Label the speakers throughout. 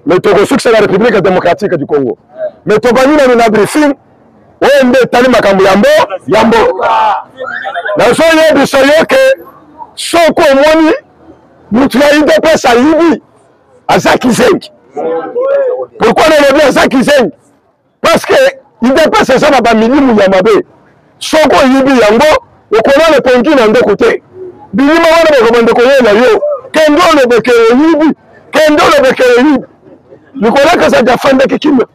Speaker 1: Mais tokosukisa na République démocratique du Congo. Mais tobandi nanu na briefing oyo nde etali makambo ya mbo ya mboka. Nazoyebisa yo ke soki omoni moto ya UDPS ayibi aza kizengi. Pourquoi nalobi aza kizengi? Parce que UDPS eza na bamilimu ya mabe. Soki oyibi yango okolala pongi na ndeko te. Bilima wana bakobanda koyela yo, kende olobeke oyibi, kende olobeke oyibi. Nicolas Kazadi afandaki kimia,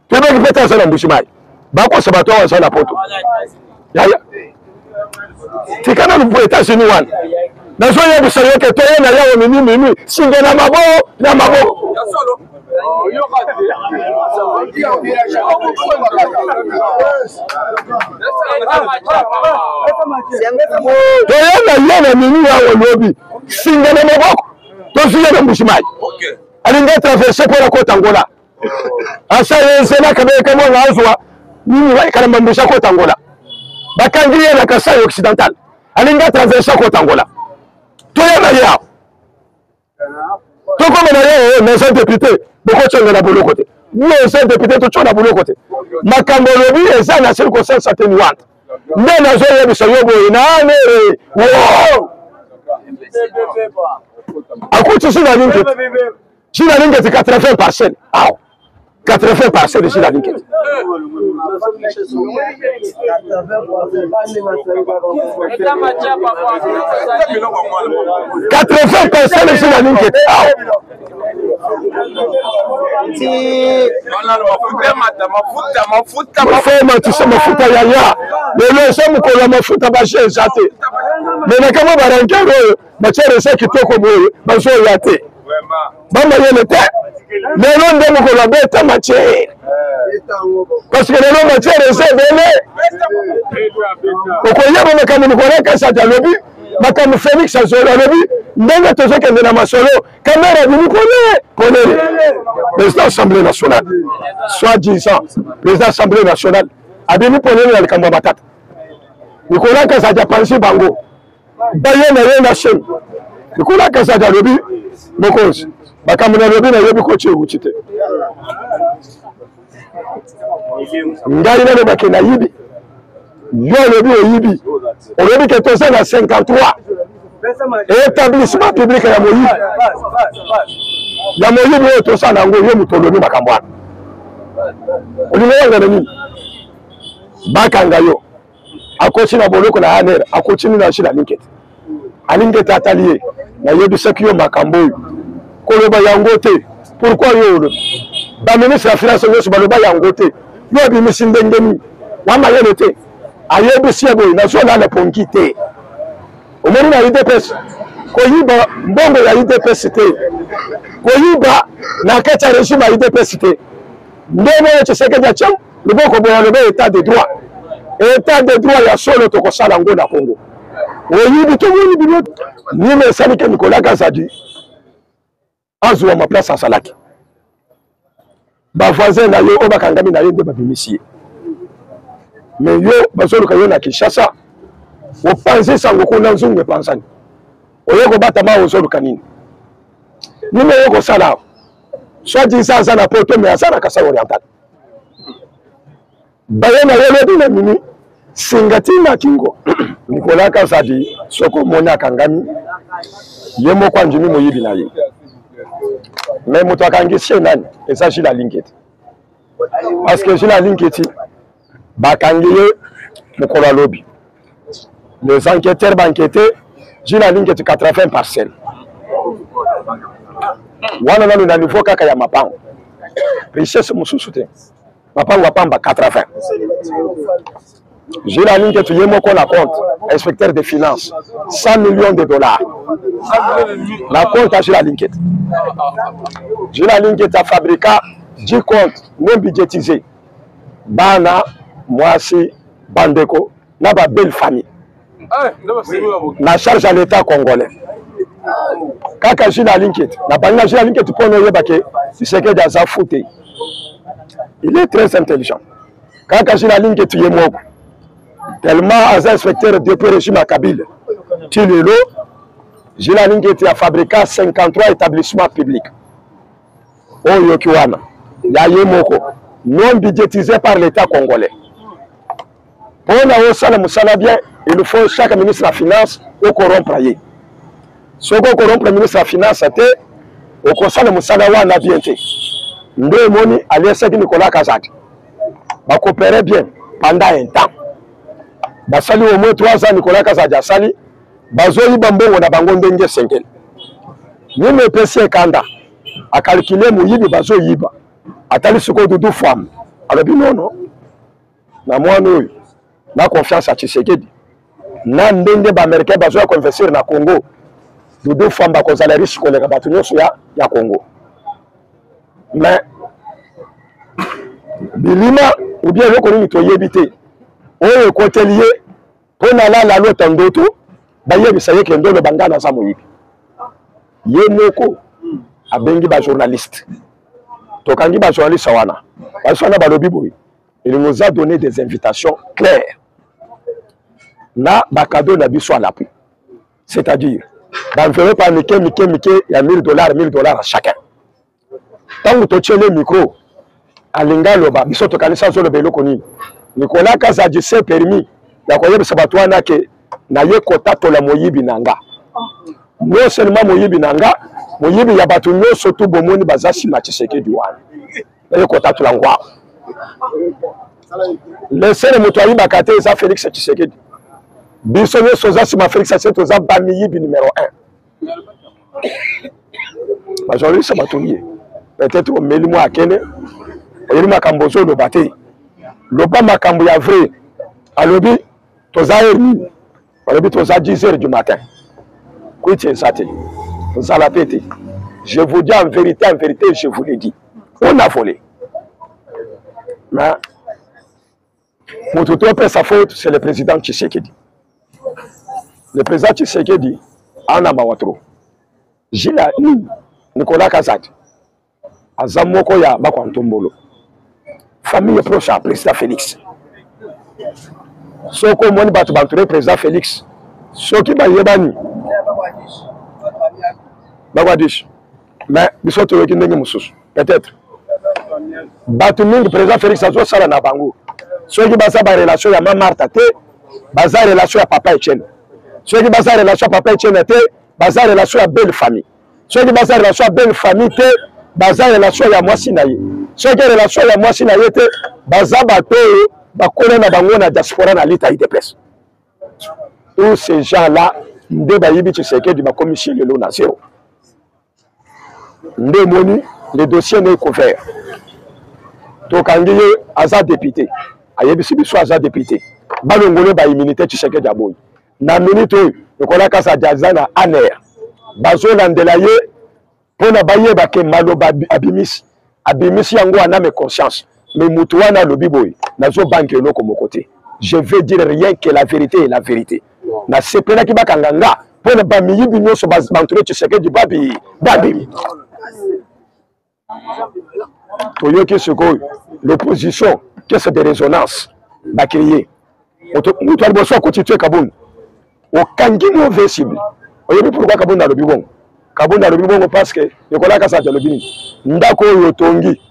Speaker 1: toyebaki mpe te aza na Mbuji-Mayi. Bakosa bato awa aza na poto. Yaya, tika nanu po États-Unis wana nazoyebisa yo ke toye na yawe mimi mimi singa na maboko na maboko. Toye na ye na mimi yawe lobi singa na maboko tozwi ye na Mbuji-Mayi alingi atraverse mpo na kota Angola asa ye nzela kabeleka mwana azwa nini kalamba mbuji akota Angola bakangi ye na Kasai occidental alingi atraverse akota Angola toya na ye awa tokoma na ye oh, naza depute bokotyanga na boloko te yo oza depute totyo na boloko te makambo olobi eza na circonstance attenuante nde nazoyebisa yo boye na anere wo akuti sina ningeti sina ningeti 80 parcelle awa 80 parcelle sina ningeti 80 parcelle sina ningeti awa. Omatisa mafuta yaya, lelo eza mokolo ya mafuta baje eza te. Menaka mwa baranker oyo matière eza kitoko boye bazoya te, bamayele te. Lelo nde mokolo abeta matière parce que lelo matière eza ebele. Okoyeba makambo Nicolas Kasadi alobi, makambo Félix azolo alobi, ndenge tozokende na masolo. Kamere abimi polele polele. Président Assemblée nationale, soit disant président Assemblée nationale abimi polele na likambo ya matata. Nicolas Kazadi apanzi bango baye na ye na chaîne. Nicolas Kazadi alobi mokonzi, makambo nalobi nayebi koti euti te. Ngai nalobaki nayibi, yo olobi oyibi, olobi ke toza na 53 établissement public ya moyibi ya moyibi oyo tosala yango, yo moto olobi makambo wana, olingi oyanga na nini? Bakanga yo, akoti na boloko na aner, akoti nini na Alingete, Alingete atali ye, nayebisaki yo makambo oyo koloba yango te, pourquoi yo olobi? Baministre ya finance nyonso baloba yango te, yo abimisi ndenge nini? Wa mayele te, ayebisi ye boye, nazolala pongi te. Omoni na UDPS koyiba mbongo ya UDPS te, koyiba na kati ya regime ya UDPS te. Ndenge oyo Tshisekedi atia loboko boye, alobi état de droit, état de droit ya solo tokosala yango na Congo. Oyibi tomoni bino nini esali ke Nicolas Kazadi azwa ma place azalaki, bavoisin na ye oyo bakangami na ye nde babimisi ye, me yo bazoluka yo na Kinshasa, opanzi sango kuna, nzungu epanzani, oye kobatama, ozoluka nini? Nini oye kosala awa? Soit disant aza na poto, me aza na Kasai oriental. Baye na ye lobi na mimi singa ntina kingo. Nicolas Kazadi soki omoni akangami, ye moko andimi moyibi na ye, me moto akangisi ye nani? Eza Jules Alingete, parce que Jules Alingete bakangi ye mokolo alobi, les enquêteurs baenquête Jules Alingete 80 parcelles wana nanu na niveau kaka ya mapango, richesse mosusu te, mapango ya pamba 80. Jules Alingete ye moko na compte inspecteur de finance 100 millions de dollars na compte ya Jules Alingete. Jules Alingete afabrika 10 comptes non budgétisés, bana mwasi bandeko na ba belle famille na charge ya l'état congolais. Kaka Jules Alingete, na bangi na Jules Alingete mpo na oyeba ke Tshisekedi aza fou te, il est très intelligent. Kaka Jules Alingete ye moko, tellement aza inspecteur depuis régime ya Kabila ti lelo, Jules Alingete afabrika 53 établissements publics. Oyo oyoki wana ya ye moko, non budgétisé par l'État congolais. Mpo na osala mosala bien, il faut chaque ministre ya finance okorompre ye. Soki okorompre ministre ya finance te, okosala mosala wana bien te. Nde omoni aliesaki Nicolas Kazadi, bakopere bien pendant un temps, basali au moins 3 ans. Nicolas Kazadi asali, bazoyiba mbongo na bango ndenge esengeli. Nini epesi ekanda? Akalkile moyibi bazoyiba, atali sikoyo Dudu Fam, alobi nono na mwana oyo na confiance ya Tshisekedi na ndenge baaméricain bazoya koinvestir na Congo, Dudu Fam bakozala riche koleka bato nyonso ya Congo. Mais bilima ou bien eloko nini toyebi te oyo ekoteli ye mpo na lala alota ndoto, bayebisa ye ke ndolo banga naza moyibi. Ye moko abengi bajournaliste, tokangi bajournaliste wana, baso wana balobi boye: il nous a donné des invitations claires na bacadeau na biso à l'appui, c'est-à-dire baenveloppe ya mike mike mike ya 1000 $, 1000 $ à chacun. Ntango totiele micro, alingi aloba, biso tokanisi azoloba eloko nini. Nicolas Kazadi s'est permis ya koyebisa bato wana ke naye kotatola moyibi na nga, non seulement moyibi na nga, moyibi ya bato nyonso tu bomoni baza nsima Tshisekedi wana, naye kotatola ngwao. Le seul moto ayibaka te eza Félix Tshisekedi. Biso nyonso oza nsima Félix Tshisekedi toza bamiyibi numero 1. Bajournaliste batuni ye: peut-être omeli mwa akene, oyebi makambo ozoloba te, loba makambo ya vrai. Alobi: toza heure nini? Balobi: toza 10 heures du matin. Kwiti eza te, nzala mpe te. Je vous dis en vérité, en vérité, je vous le dis, on a volé. Mais moto topesa faute, c'est le président Tshisekedi. Le président Tshisekedi ana mawa trop. Gila nini, Nicolas Kazadi aza moko ya bakwa ntombolo, famille proche ya président Félix. Soki omoni bato baentouré président Félix, soki bayebani bakwadish, mais biso toyoki ndenge mosusu. Peut-être bato mingi président Félix azosala na bango, soki baza barelation ya ma Martha te, baza relation ya papa Etienne. Soki baza relation ya papa Etienne te, baza relation ya belle famille. Soki baza relation ya belle famille te, baza relation ya mwasi na ye. Soki relation ya mwasi na ye te, baza bato oyo bakola na bango na diaspora na lita UDPS. Tous ces gens là nde bayibi Tshisekedi, bakomisi lelo na zéro. Nde emoni le dossier n'est couvert, tokangi ye. Aza député, ayebisi biso aza député, balongole baimmunité. Tshisekedi aboyi. Na minute oyo, Nicolas Kazadi aza na ANR, bazolandela ye mpona bayeba ke maloba abimisi, abimisi yango en âme conscience. Mais mutu wana alobi boye: nazobanka eloko moko te, je vais dire rien que la vérité et la vérité. Nasepelaki bakanga nga mpona bamiyibi nyonso baentouré Tshisekedi babi babimi. Toyoki sikoyo l'opposition, caisse de résonance, bacrier. Moto ya liboso akoti tue Kabund, okangi mauvais cible. Oyebi pourquoi Kabund alobi bongo? Kabund alobi bongo parce que Nicolas Kazadi alobi nini? Ndako oyo otongi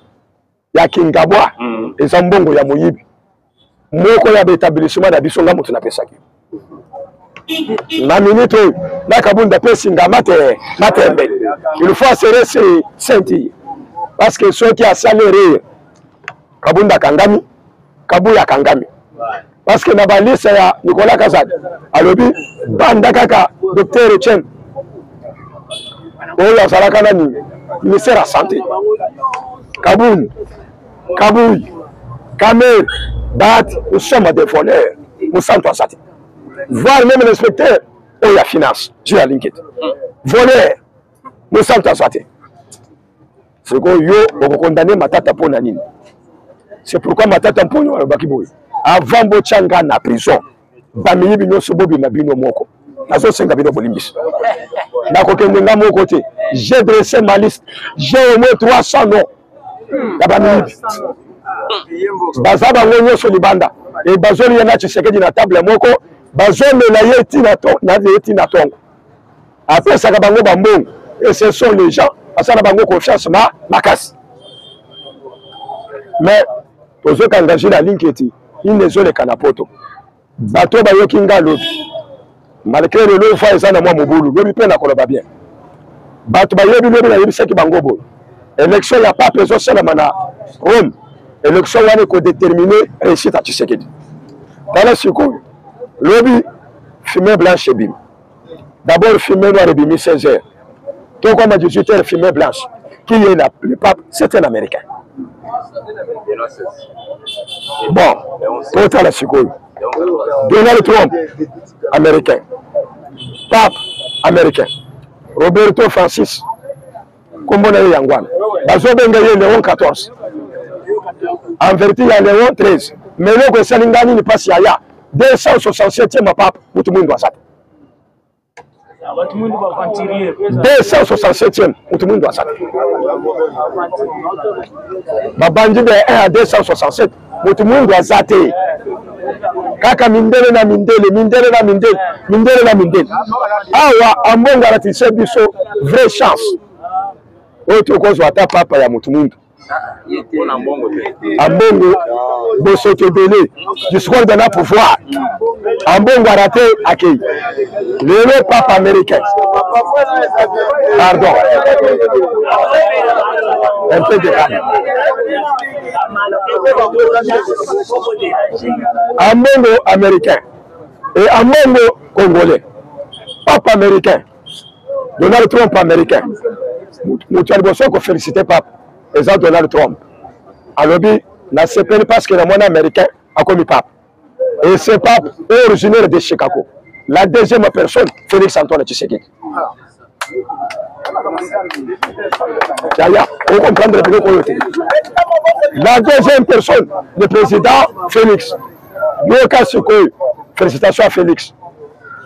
Speaker 1: ya Kingabwa eza mbongo ya moyibi moko ya baétablissement na biso, nga moto napesaki. Na minute oyo na Kabund apesi nga mate matembe, il faut aserrer ceinture, parce que soki asali erreur, Kabund akangami, Kabuya akangami, parce que na baliste ya Nicolas Kazadi, alobi banda kaka docteur Etienne oyo azalaka nani, ministère ya santé, Kabund, Kabuy, Kamerhe, bat nous sommes des voleurs. Mosantu aza te, voire même l'inspecteur oyo ya finance Dieu alingi te, voleur. Mosantu aza te. Sikoyo yo okokondane Matata mpo na nini? C'est pourquoi Matata Mponyo alobaki boye: avant botya nga na prison, bamiyibi nyonso bobima bino moko, nazosenga bino bolimbisa, nakokende nga moko te. J'ai dressé ma liste, j'ai au moins 300 noms ya bamiyibi, baza bango nyonso libanda e bazolia na Tshisekedi na table moko, bazomela ye ntina ntongo, apesaka bango bambongo, et ce sont les gens asala bango confiance ma makasi. Mais tozokanga jile alinketi nini ezoleka na poto. Bato bayoki nga lobi, malgré lelo fa eza na mwa mobulu, lobi mpe nakoloba bien. Bato bayebi lobi nayebisaki bango boye, élection ya pape ezosalama na Rome, élection wana ekodetermine réussite ya Tshisekedi. Tala sikoyo, lobi fumée blanche ebimi. D'abord fumée noire ebimi 16 heures, tokoma 18 heures fumée blanche. Qui est la, le pape? C'est un Américain. Bon, totala sikoyo, Donald Trump américain, pape américain, Roberto Francis kombo na ye yango wana bazobenga ye Leon 14 en vertu ya Leon 13. Mais eloko esali ngai nini mpasi yaya, 267e pape mutu mwindu aza te. 267e mutu mwindu aza te. Babandi de 1 à 267, mutu mwindu aza te, kaka mindele na mindele, mindele na mindele, mindele na mindele. Awa Ambongo alatise biso vraie chance oyo tokozwa ata papa ya mutu mwindu. Ambongo bosoto ebele, discorde na pouvoir, Ambongo arate akei. Lelo papa américain, pardon, un peu de calme. Ambongo américain et Ambongo congolais, pape américain, Donald Trump américain. Moto ya liboso kofélicité pape eza Donald Trump. Alobi nasepeli parce que namoni américain akomi pape, et ce pape est originaire de Chicago. La deuxième personne, Félix Antoine Tshisekedi. Yaya, ocomprendre biloko oyo te. La deuxième personne, le président Félix. Yoka sikoyo, félicitations à Félix.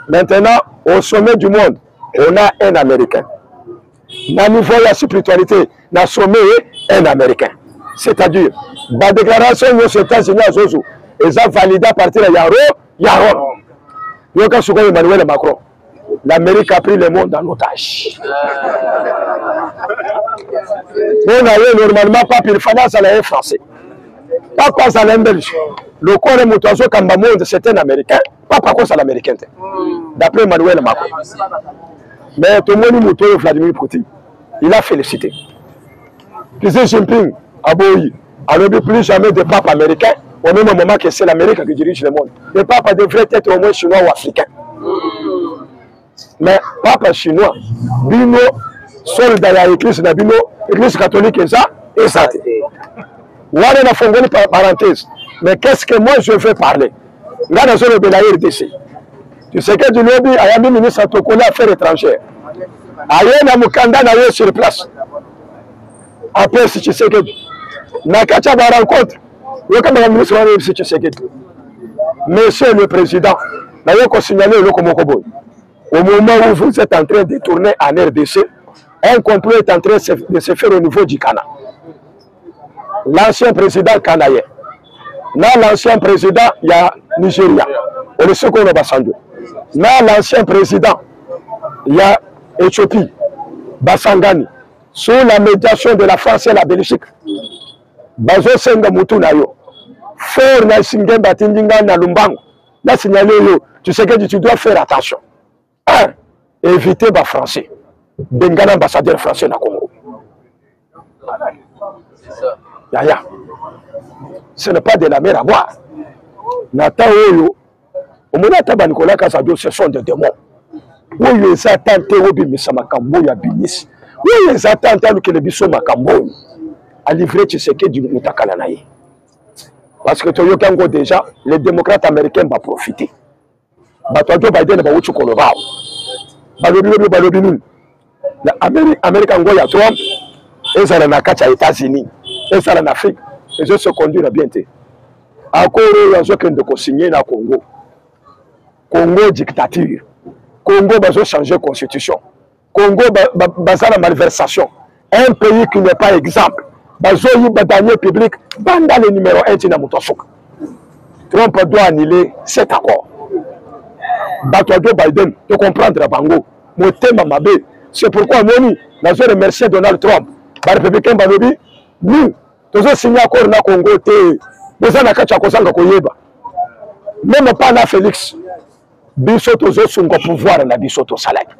Speaker 1: Maintenant, au sommet du monde, on a un Américain. Na niveau ya spiritualité, na sommet, un Américain. C'est-à-dire badéclaration nyonso États-Unis azozo eza valide à partir ya ya Rome. Yoka sikoyo Emmanuel Macron: l'Amérique a pris le monde en otage. Mpo na ye, normalement pape il fallait azala ye français, pape azala ye belge. Lokola moto azokamba monde c'est un Américain, pape akozala américain te, d'après Emmanuel Macron. Mais tomoni moto oyo Vladimir Poutine, il a félicité. Xi Jinping aboyi, alobi plus jamais de pape américain au même moment que c'est l'Amérique qui dirige le monde. Le pape devrait être au moins chinois ou africain. Mais pape chinois, bino soldat ya église na bino, église catholique eza te. Wana nafongoli parenthèse. Mais qu'est-ce que moi je veux parler? Nga nazolobela RDC. Tshisekedi lobi ayambi ministre tokoli affaires étrangères, aye na mokanda na ye sur place, apesi Tshisekedi. Na kati ya barencontre, yoka ministre wana oyebisi Tshisekedi: monsieur le président, naye kosignale eloko moko boye. Au moment où vous êtes en train de tourner en RDC, un complot est en train de se faire au niveau du Ghana. L'ancien président canadien na l'ancien président ya Nigeria, Olusegun Obasanjo, na l'ancien président ya Éthiopie, basangani sous la médiation de la France et la Belgique, bazosenga mutu na yo. Fort na Singemba atindi ngai na Lumbango na signale yo: Tshisekedi, tu dois faire attention. Un, éviter bafrançais, bengana ambassadeur français na Congo. Yaya, ce n'est pas de la mer à boire. Na temps oyo omoni ata baNicolas Kazadi, ce sont des démons. Oyo eza ta te obimisa makambo oyo abimisi, oyo eza ta te alukele biso makambo oyo alivre Tshisekedi motakala na ye, parce que toyoki yango déjà, les démocrates américains baprofite. Bato ya Joe Biden bawuti koloba awa, balobi lobi, balobi nini na Amérique yango ya Trump, ezala na kati ya États-Unis, ezala na Afrique, ezose conduire bien te. Accord oyo azokende kosigne na Congo, Congo dictature, Congo bazochange constitution, Congo baza na malversation, un pays qui n'est pas exemple, bazoyiba denier public banda le numéro 1 ntina moto asuka. Trump doit annuler cet accord. Bato ya Joe Biden, tocomprendre bango motema mabe. C'est pourquoi amoni nazo remercier Donald Trump. Barépublicain balobi nous Tozosigne accord na Congo te. Boza na kati ya kozanga koyeba. Meme pas na Felix. Biso tozosunga pouvoir na biso tosalaki.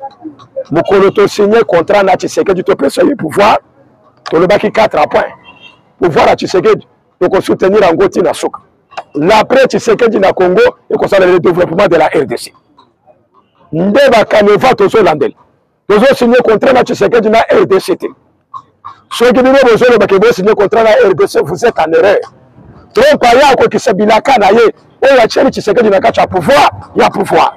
Speaker 1: Mokolo tosigne contrat na Tshisekedi, topesa ye pouvoir, tolobaki 4 points. Pouvoir ya Tshisekedi tokosoutenir yango ti na suka. L'après Tshisekedi na Congo ekosala le développement de la RDC. Nde bakaneva tozolandela. Tozosigne contrat na Tshisekedi na RDC te. Soki bino bozoloba ke bosigne contrat na RDC, vous êtes en erreur. Trump aya akokisa bilaka na ye oyo atieli Tshisekedi na kati ya pouvoir ya pouvoir.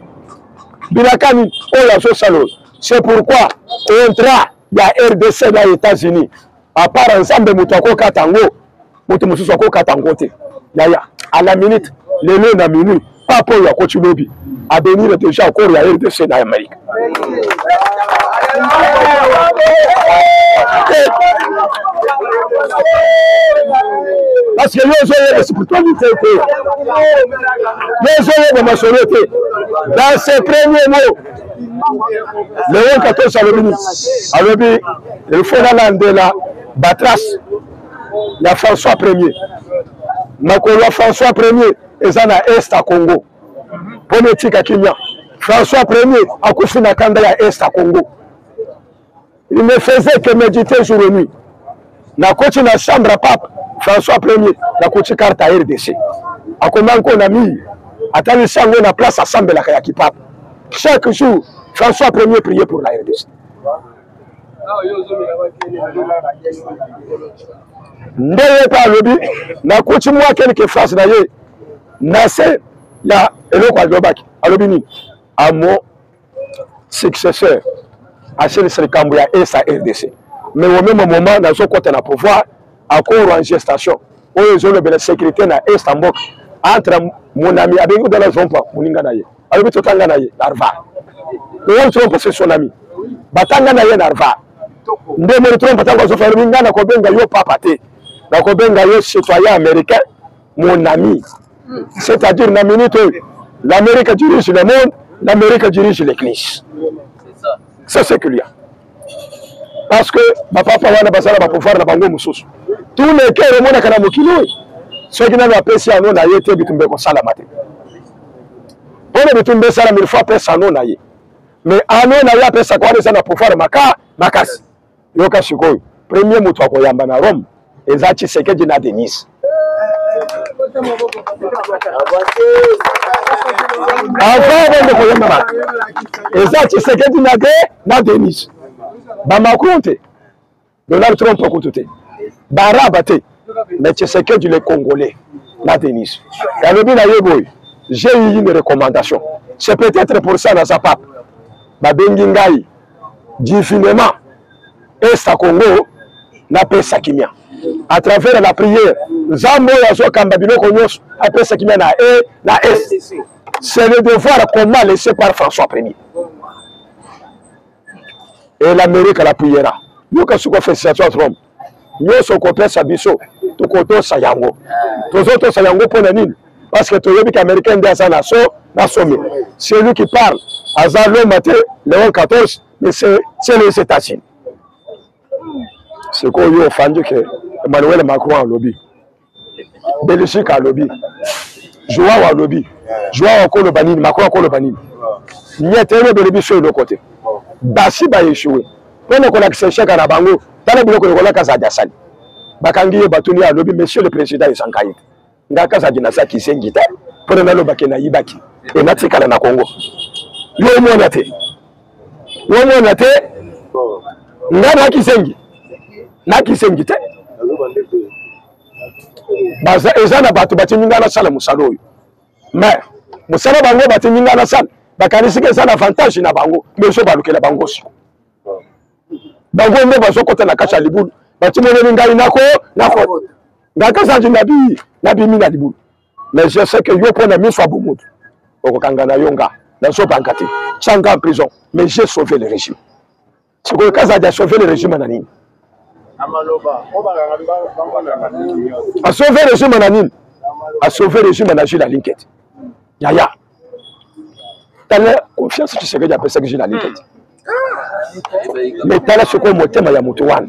Speaker 1: Bilaka nini oyo azosala oyo? C'est pourquoi contrat ya RDC na États-Unis, à part Nzambe moto akokata yango, moto mosusu akokata yango te. Yaya, à la minute, lelo na minuit, papa oyo akoti lobi abenir déjà accord ya RDC na Amérique. Parce que yo ozoyeba spiritualité te, yo ozoyeba masolo te. Dans ses premiers mots, Léon 14 alobi nini? Alobi il faut nalandela batrace ya François Premier. Makolo ya François Premier eza na est ya Congo mpo na etika kimia. François Premier akufi na kanda ya est ya Congo. Il ne faisait que méditer jour et nuit. Nakoti na chambre ya pape François Premier, nakoti carte ya RDC. Akoma nko na mire, atalisi yango na place asambelaka ya kipape. Chaque jour, François Premier priait pour la RDC. Nde ye mpe alobi, nakuti mwa quelque phrase na ye na se ya eloko alobaki. Alobi nini? Amo successeur asilisa likambo ya esa RDC. Mais au même moment nazokota na pouvoir, accord en gestation oyo ezolobela sécurité na est ya mboka entre mon ami abengi Donald Trump moninga na ye, alobi totanga na ye na Harvard. Donald Trump c'est son ami, batanga na ye na Harvard. Nde moni Trump ntango azofa alobi ngai nakobenga yo papa te, nakobenga yo citoyen américain mon ami. C'est-à-dire na minute oyo l'Amérique dirige le monde, l'Amérique dirige l'église. C'est ce qu'il y a. Parce que bapapa wana bazala ba pouvoir na bango mosusu. Tous les cœurs omonaka na mokili oyo, soki nano apesi yango na ye te, bitumba ekosalama te. Mpona bitumba esalama, il faut apesa ano na ye. Mais ano na ye apesaka wana eza na pouvoir maka makasi. Yoka sikoyo, premier moto akoyamba na Rome eza Tshisekedi na Denise. Avant bande koyamba bato eza Tshisekedi na de na Denise. Ba Macron te, Donald Trump kutu te, Baraba te, mais Tshisekedi le Congolais na Denise. Alobi na ye boye, j'ai eu une recommandation. C'est peut-être pour ça naza pape. Babengi ngai divinement esta Congo napesa kimia à travers la prière. Nzambe oyo azokamba biloko nyonso apesa kimia na e na est. C'est le devoir qu'on m'a laissé par François Premier. Et l'Amérique la priera. Yoka suka félicitation à Trump. Nyonso okopesa biso tokotosa yango. Tozotosa yango mpo na nini? Parce que toyebi ke américain nde aza na so na sommet. Celui qui parle aza Loma te, Léon 14, mais c'est les États-Unis. Sikoyo yo ofandi ke Emmanuel Macron alobi, Belgique alobi, Joao alobi, Joao akoloba nini, Macron akoloba nini? Nyete elobeli biso eloko te. Basi ba échoué mpona kolakisa échec na bango. Tala biloko Nicolas Kazadi asali, bakangi ye, batuni ye, alobi monsieur le président eza ngai te, nga Kazadi naza kizengi te mpona nalobaki nayibaki e natikala na Congo. Yo omona te, yo omona te, nga nakizengi, nakizengi te. Baza eza na bato batindi nga nasala mosala oyo, mais mosala bango batindi nga nasala, bakanisi ke eza na avantage na bango, mais ezo balukela bango siko. Bango nde bazokota na kati ya libulu, batimoneli ngai nako nako nga Kazadi nabi nabimi na libulu. Mais je sais que yo mpo na miso ya bomoto okokanga na yo nga, nazobanga te, tia nga en prison, mais j'ai sauvé le régime. Sikoyo Kazadi a sauvé le régime na nini? A sauvé régime na nini? A sauvé régime na Jules Alingete. Yaya, tala confiance Tshisekedi apesaki Jules Alingete. Mais tala sikoyo motema ya moto wana.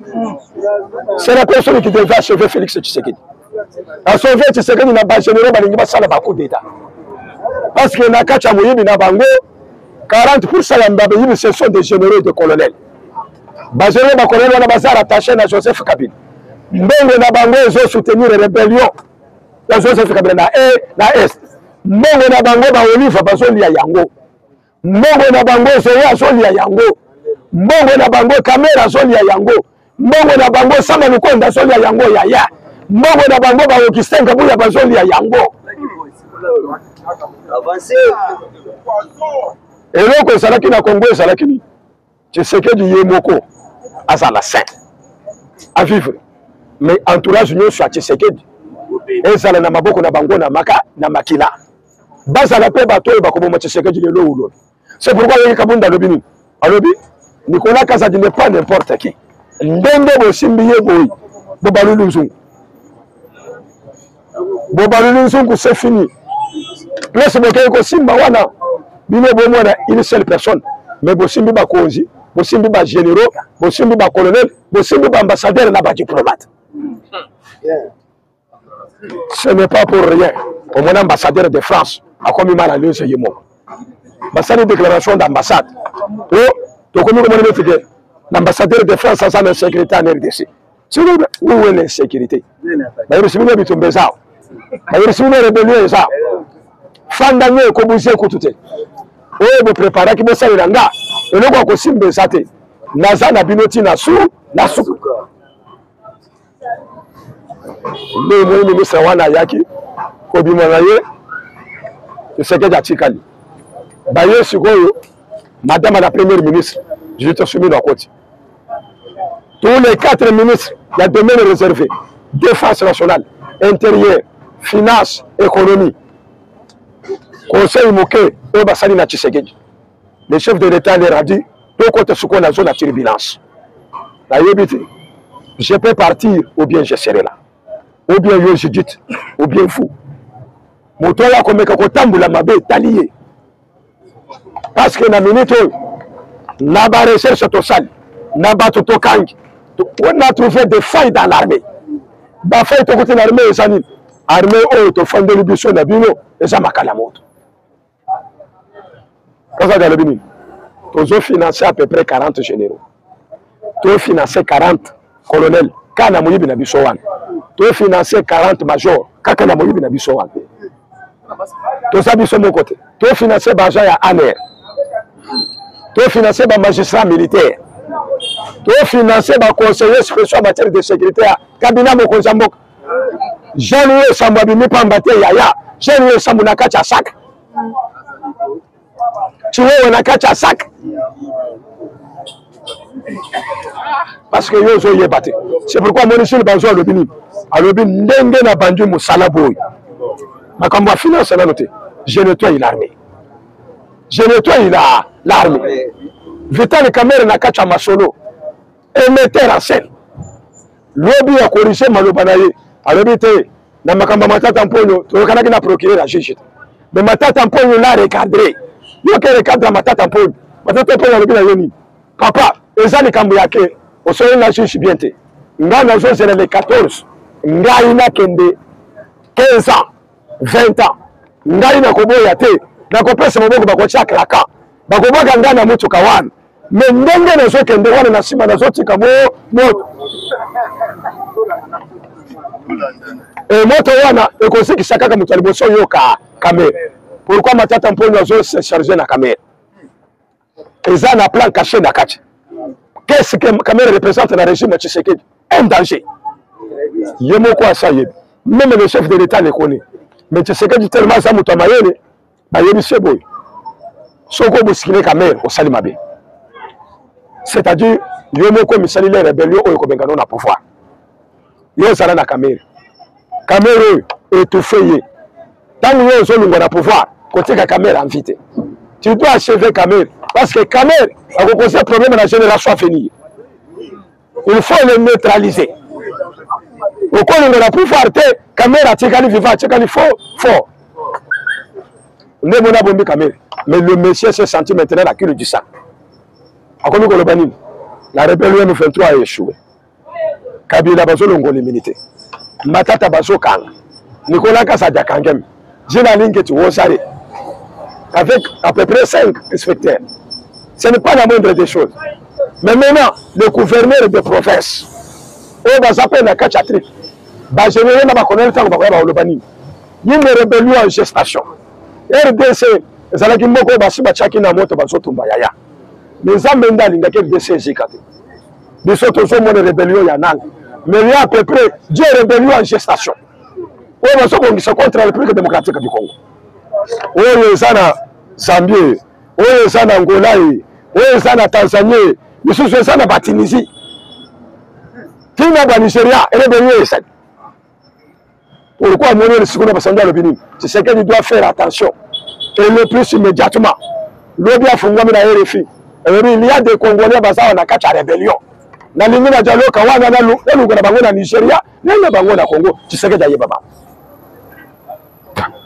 Speaker 1: C'est la personne qui devait achever Félix Tshisekedi. Asauve Tshisekedi na bagénéraux balingi basala ba coup d'état. Parce que na kati ya moyibi na bango 40% ya bayibi ce sont des généraux et des colonels. Bagénéraux ba colonels wana baza rattaché na Joseph Kabila. Mbongo na bango ezo soutenir rébellion ya Joseph Kabila na e na est. Mbongo na bango ba olive bazolia yango. Mbongo na bango Zoe azolia yango. Mbongo na bango Kamera azolia yango. Mbongo na bango Sama Lukonde azolia yango yaya. Mbongo na bango ba Augustin Kabuya bazolia yango. Eloko ezalaki na Congo ezalaki nini? Tshisekedi ye moko azala saint à vivre mais entourage nyonso ya Tshisekedi ezala na maboko na bango na maka na makila bazala mpe bato oyo bakoboma Tshisekedi lelo ulobi. C'est pourquoi yoki Kabunda alobi nini? Alobi Nicolas Kazadi n'est pas n'importe qui. Ndenge bosimbi ye boye bobaluli nzungu, bobaluli nzungu, c'est fini. Place bokei kosimba wana bino bomona une seule personne, mais bosimbi bakonzi, bosimbi ba généraux, bosimbi ba colonel, bosimbi ba ambassadeur na ba diplomate. Ce n'est pas pour rien omoni ambassadeur de France akomi mal à l'aise ye moko, basali déclaration d'ambassade o tokomi komona neti ke l'ambassadeur de France aza na insécurité en RDC. Où est l'insécurité? Bayebisi bino bitumba eza awa, bayebisi bino rébellion eza awa, fanda nyo ekobuse kutu te. Oyo bopreparaki bosalela nga eloko ya kosimba eza te, naza na bino ntina su na suka. Nde omoni ministre wana ayaki kobima na ye, Tshisekedi atikali baye. Sikoyo madame la première ministre Judith Suminwa akoti, tous les quatre ministres ya domaine réservé, défense nationale, intérieur, finance, économie. Conseil moke oyo basali na Tshisekedi, le chef de l'État leur a dit: tokota sikoyo na zone ya turbulence, nayebi te, je peux partir ou bien je serai là, ou bien yo Judith ou bien vous. Moto oyo akomeka kotambola mabe etali ye, parce que na minute oyo na ba recherche tosali na bato tokangi, on a trouvé des failles dans l'armée. Ba failles tokuti na armée eza nini? Armée oyo tofandeli biso na bino eza makala moto. Kazadi alobi nini? Tozofinanse à peu près 40 généraux, tofinanse 40 colonel kaka na moyibi na biso wana, tofinanse 40 major kaka na moyibi na biso wana. Toza biso moko te, tofinanse baagent ya ANR, tofinanse bamagistrat militaire, tofinanse baconseiller spéciaux en matière de sécurité ya cabinet mokonzi ya mboka. Jean-Louis Esambo abimi pamba te yaya. Jean-Louis Esambo na kati ya sac, Chiwewe na kati ya sac, parce que yo ozoyeba te. C'est pourquoi amoni sili bazo alobi nini? Alobi ndenge na bandi mosala boye, makambo ya finance nano te, je nettoie l'armée, je nettoie la l'armée. Vital Kamerhe na kati ya masolo, émetteur en scène, lobi ya corrige maloba na ye, alobi te na makambo ya Matata Mponyo toyokanaki na procureur ya juge te, mais Matata Mponyo la recadré. Yoke recadre Matata Mponyo. Matata Mponyo alobi na ye nini? Papa, eza likambo ya ke osoli na juge bien te, ngai nazozela le 14, ngai nakende 15 ans, 20 ans, ngai nakoboya te, nakopesa maboko, bakotia claquant, bakobwaka ngai na motuka wana, me ndenge nazokende wana na nsima nazotika mo moto e moto wana ekozikisa kaka moto ya liboso. Yoka Kamere, pourquoi Matata Mponyo azo se charge na Kamere? Eza na plan caché na kati. Qu'est-ce que Kamere représente na régime ya Tshisekedi? Un danger. Ye moko asa yebi, même le chef de l'État le connaît, mais Tshisekedi tellement aza moto ya mayele, bayebisi ye boye: soki obosikile Kamere, osali mabe, c'est-à-dire yo moko omisaleli rébellion oyo ekobengana na pouvoir. Yo ozala na Kamere, Kamere oyo étouffe ye, ntango yo ozolungwa na pouvoir, kotika Kamere en vie te. Tu dois achever Kamere, parce que Kamere akokosa problème na génération à venir. Il faut le neutraliser. Okolinga na pouvoir te, Kamere atikali vivant, atikali fort fort. Nde mona bombi Kamere, mais le monsieur s'est senti maintenant la cure du sang. Akomi koloba nini? La rébellion M23 a échoué. Kabila bazolongola immunité. Matata bazokanga. Nicolas Kazadi akangemi. Gina Alingeti Wozare avec à peu près 5 inspecteurs. Ce n'est pas la moindre des choses. Mais maintenant, le gouverneur de province, oyo baza mpe na kati ya trip, bagénéraux na bacolonel ntango bakoya bakoloba nini? Une rébellion en gestation. RDC ezalaki moko oyo basi batiaki na moto bazotumba yaya. Mais Nzambe nde alingaki RDC ezika te. Biso tozomona rébellion ya nani? Mais il y a à peu près 10 rébellions en gestation. Oyo bazobongisa contre la République démocratique du Congo. Oyo eza na Zambie, oyo eza na Angola, oyo eza na Tanzanie, misusu eza na Batunisie. Tina ba Nigeria, rébellion ezali. Pourquoi amoni lisiko na basandi alobi nini? Tshisekedi doit faire attention et le plus immédiatement. Lobi afungwami na RFI. Elobi il y a des Congolais baza na kati ya rébellion. Nalingi na dialoka wana naluka na bango na Nigeria, nena bango na Congo. Tshisekedi ayeba bango.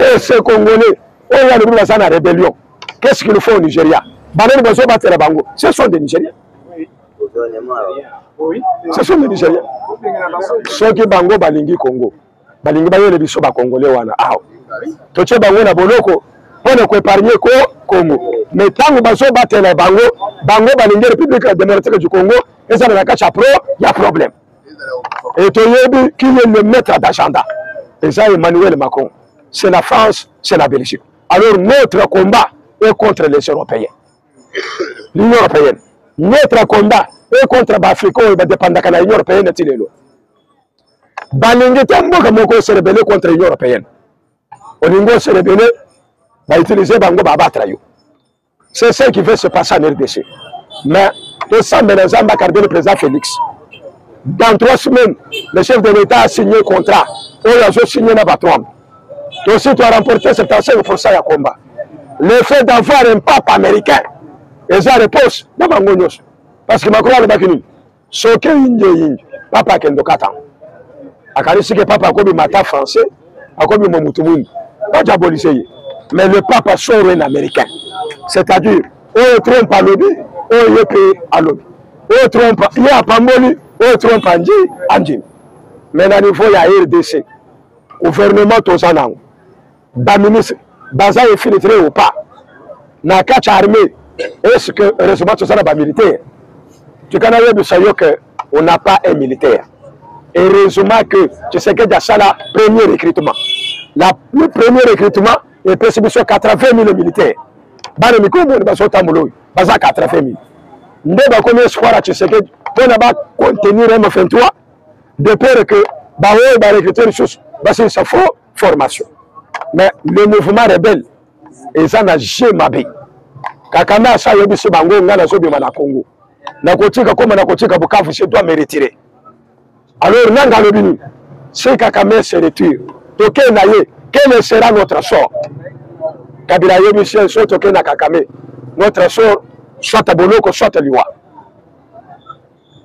Speaker 1: Et ces Congolais oyo alobi baza na rébellion. Qu'est-ce qu'il faut au Nigeria? Banani bazobatela bango. Ce sont des Nigériens. Ce sont des Nigériens. Soki bango balingi Congo, balingi bayele biso ba Congolais wana awa. Totie bango na boloko mpo na koepargne ko Congo. Mais ntango bazobatela bango, bango balingi République démocratique du Congo ezala na kati ya pro ya problème. Et toyebi qui est le maître d'agenda. Eza Emmanuel Macron. C'est la France, c'est la Belgique. Alors notre combat est contre les Européens. L'Union européenne. Notre combat est contre baAfricain oyo badépendaka na Union européenne ti lelo. Balingi te mboka moko se rebeller contre Union européenne. Olingi ose rebeller, bautiliser bango babattre yo. C'est ce qui veut se passer en RDC. Mais tosambela Nzambe agarder le président Félix. Dans 3 semaines, le chef de l'État a signé contrat. Oyo azo signé na batrombe. Tosi tu as remporté 75% ya combat. Le fait d'avoir un pape américain, eza réponse na bango nyonso. Parce que Macron alobaki nini? Soki inje inje, papa akende okata. Akanisi ke papa akobima ata français, akobima mutu mwindu. Badiabolise ye. Mais le pape sort un américain. C'est-à-dire, oyo Trump alobi, oyo ye mpe alobi. Oyo Trump ye apamboli, oyo Trump andi andimi. Mais na niveau ya RDC, gouvernement toza nango, ba ministre baza infiltré ou pas na kati ya armée, est-ce que heureusement toza na ba militaire? Tika nayebisa yo que on n'a pas un militaire. Heureusement que Tshisekedi asala premier recrutement. Le premier recrutement epesi biso 80 000 militaires. Bana mikolo boni bazotambola oyo baza 80 000. Nde bakomi espoir ya Tshisekedi mpona bacontenir M23 de peur que baoyo barecrute lisusu basilisa faux formation. Mais le mouvement rebelle eza na jeu mabe. Kagame asa ayebisi bango ngai nazobima na Congo, nakotika koma, nakotika Bukavu, je dois me retirer. Alors nanga alobi nini? Si Kagame se retire, tokei na ye, quel sera notre sort? Kabila ayebisi ye so tokei na Kagame, notre sort soit boloko soit liwa.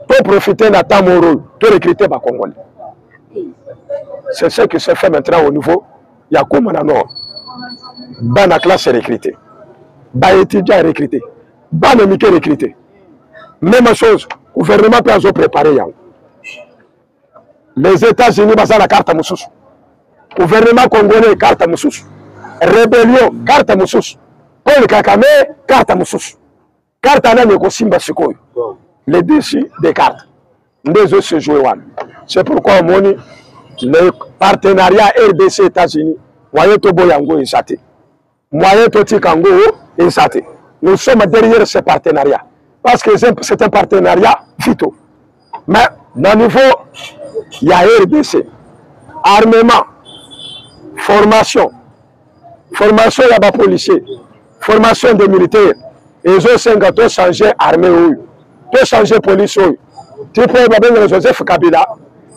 Speaker 1: To profiter na temps moro oyo, to recruter ba Congolais. C'est ce qui se fait maintenant au niveau ya Goma na Nord. Bana classe recruté, ba étudiants recruté, bana mike recruté. Même chose, gouvernement pe azo préparer yango. Les États-Unis baza na carte mosusu, gouvernement congolais carte mosusu, rébellion carte mosusu, Paul Kagame carte mosusu. Carte nani ekosimba sikoyo? Le dessus des cartes nde ezo se jouer wana. C'est pourquoi omoni le partenariat RDC États-Unis, moyen toboya yango eza te, moyen totika yango eza te. Nous sommes derrière ce partenariat parce que c'est un partenariat vitaux. Mais na niveau ya RDC, armement, formation, formation ya ba policiers, formation des militaires, ezosenga to changer armée oyo, to changer police oyo. Tipo oyo babengaka Joseph Kabila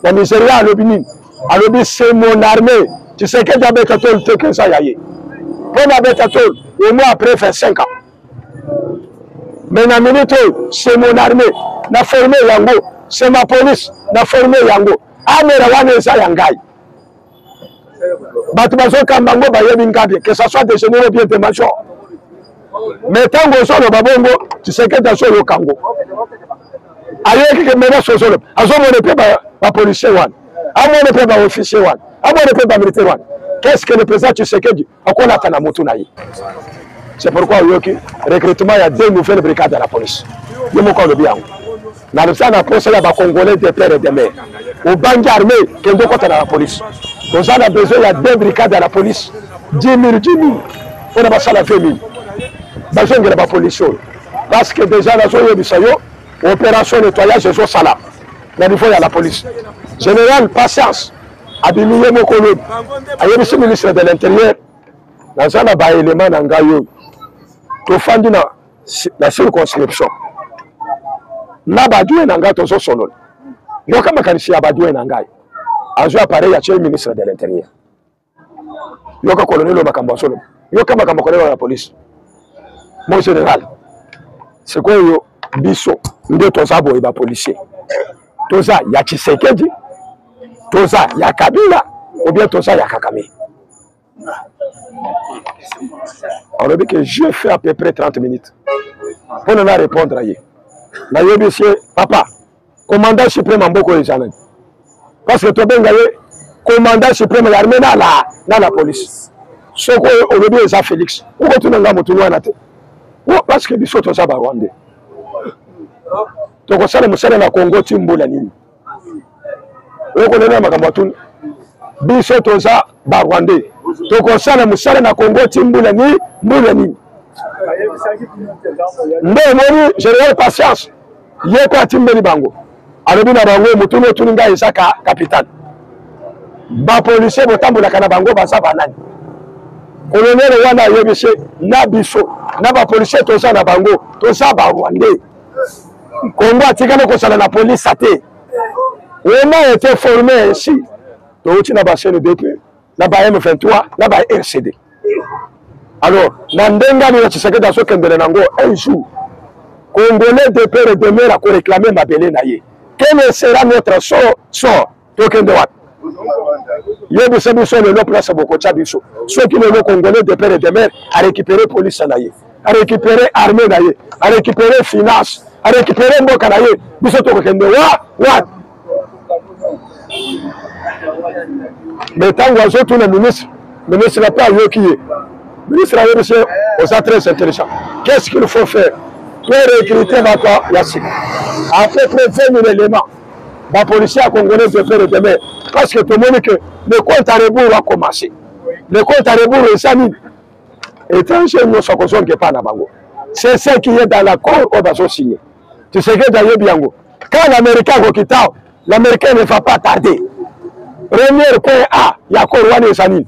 Speaker 1: na Nigeria alobi nini? Alobi c'est mon armée. Tshisekedi abeta tolo te ke eza ya ye. Mpo na abeta tolo au moins après 25 ans. Mais na minute oyo c'est mon armée, na forme yango, c'est ma police, na forme yango. Amera wana eza ya ngai. Bato bazokamba yango bayebi nga bien, que ça soit des généraux bien des majors. Mais ntango ozoloba bongo, Tshisekedi azoyoka yango, ayoki ke menace ozoloba, azomona mpe bapolicier wana, amoni mpe baofficier wana, amoni mpe bamilitaire wana. Qu'est-ce que le président Tshisekedi akolata na motu na ye? C'est pourquoi oyoki recrutement ya deux nouvelles brigades ya la police. Ye moko alobi yango. Nalobi na posa ya bacongolais de père et de mère. Obangi armée, kende okota na la police. Toza na besoin ya deux brigades ya la police, 10 000, 10 000, mpona basala 20 000, bazongela bapolisi oyo, parce que déjà nazoyebisa yo, opération nettoyage ezosalama na niveau ya la police. Général Patience abimi ye moko lobi, ayebisi ministre de l'Intérieur: naza na baelema na ngai oyo tofandi na circonscription na badue na ngai, tozosolola, yoka makanisi ya badue na ngai. Azwi appareil, atie ministre de l'Intérieur: yoka colonel oyo makambo asoloba, yoka makambo colonel ya police. Mon général, sikoyo biso nde toza boye, bapolicier toza ya Tshisekedi, toza ya Kabila ou bien toza ya Kagame? Alobi ke je fait à peu près 30 minutes mpona na répondre ye. Nayebisi ye: papa, commandant suprême ya mboka oyo eza nani? Parce que tobenga ye commandant suprême ya armée na la police. Soki olobi eza Félix, okotuna nga motuni wana te, parce que biso toza Barwandais, tokosala mosala na Congo ti mbula nini? Okolena makambo atuni. Biso toza Barwandais, tokosala mosala na Congo ti mbula ni mbula nini? Nde omoni général Patience ye ko atimbeli bango, alobi na bango: motuni otuni ngai eza ka capital. Bapolisier botambolaka na bango baza banani? Colonel wana ayebisi na biso na bapolisier toza na bango, toza Barwandais. Congo atikali kozala na polise te. On a été formé ainsi, touti na ba CNDP, na ba M23, na ba RCD. Alors na ndenge ani na Tshisekedi azokendele nango, un jour Congolais de père et de mère akoréclame mabele na ye. Quel sera notre sort? Tokende wapi? Yebisa biso lelo place bokotya biso. Soki lelo Congolais de père et de mère arécupéré police na ye, arécupéré armée na ye, arécupéré finance, arécupéré mboka na ye, biso tokokende wa wapi? Mais ntango azotuna ministre, ministre mpe ayoki ye. Ministre ayebisi: oza très intelligent, qu'est-ce qu'il faut faire? To recruter bato ya sika, à peu près 20 000 éléments, bapolicier ya Congolais de père et de mère, parce que tomoni que le compte à rebours a commencé. Le compte à rebours eza nini? Étranger nyonso akozonga epai na bango. C'est ce qui est dans l'accord oyo bazosigne. Tshisekedi ayebi yango. Quand l'Américain akokita, l'Américain ne va pas tarder, premier point A ya accord wana eza nini?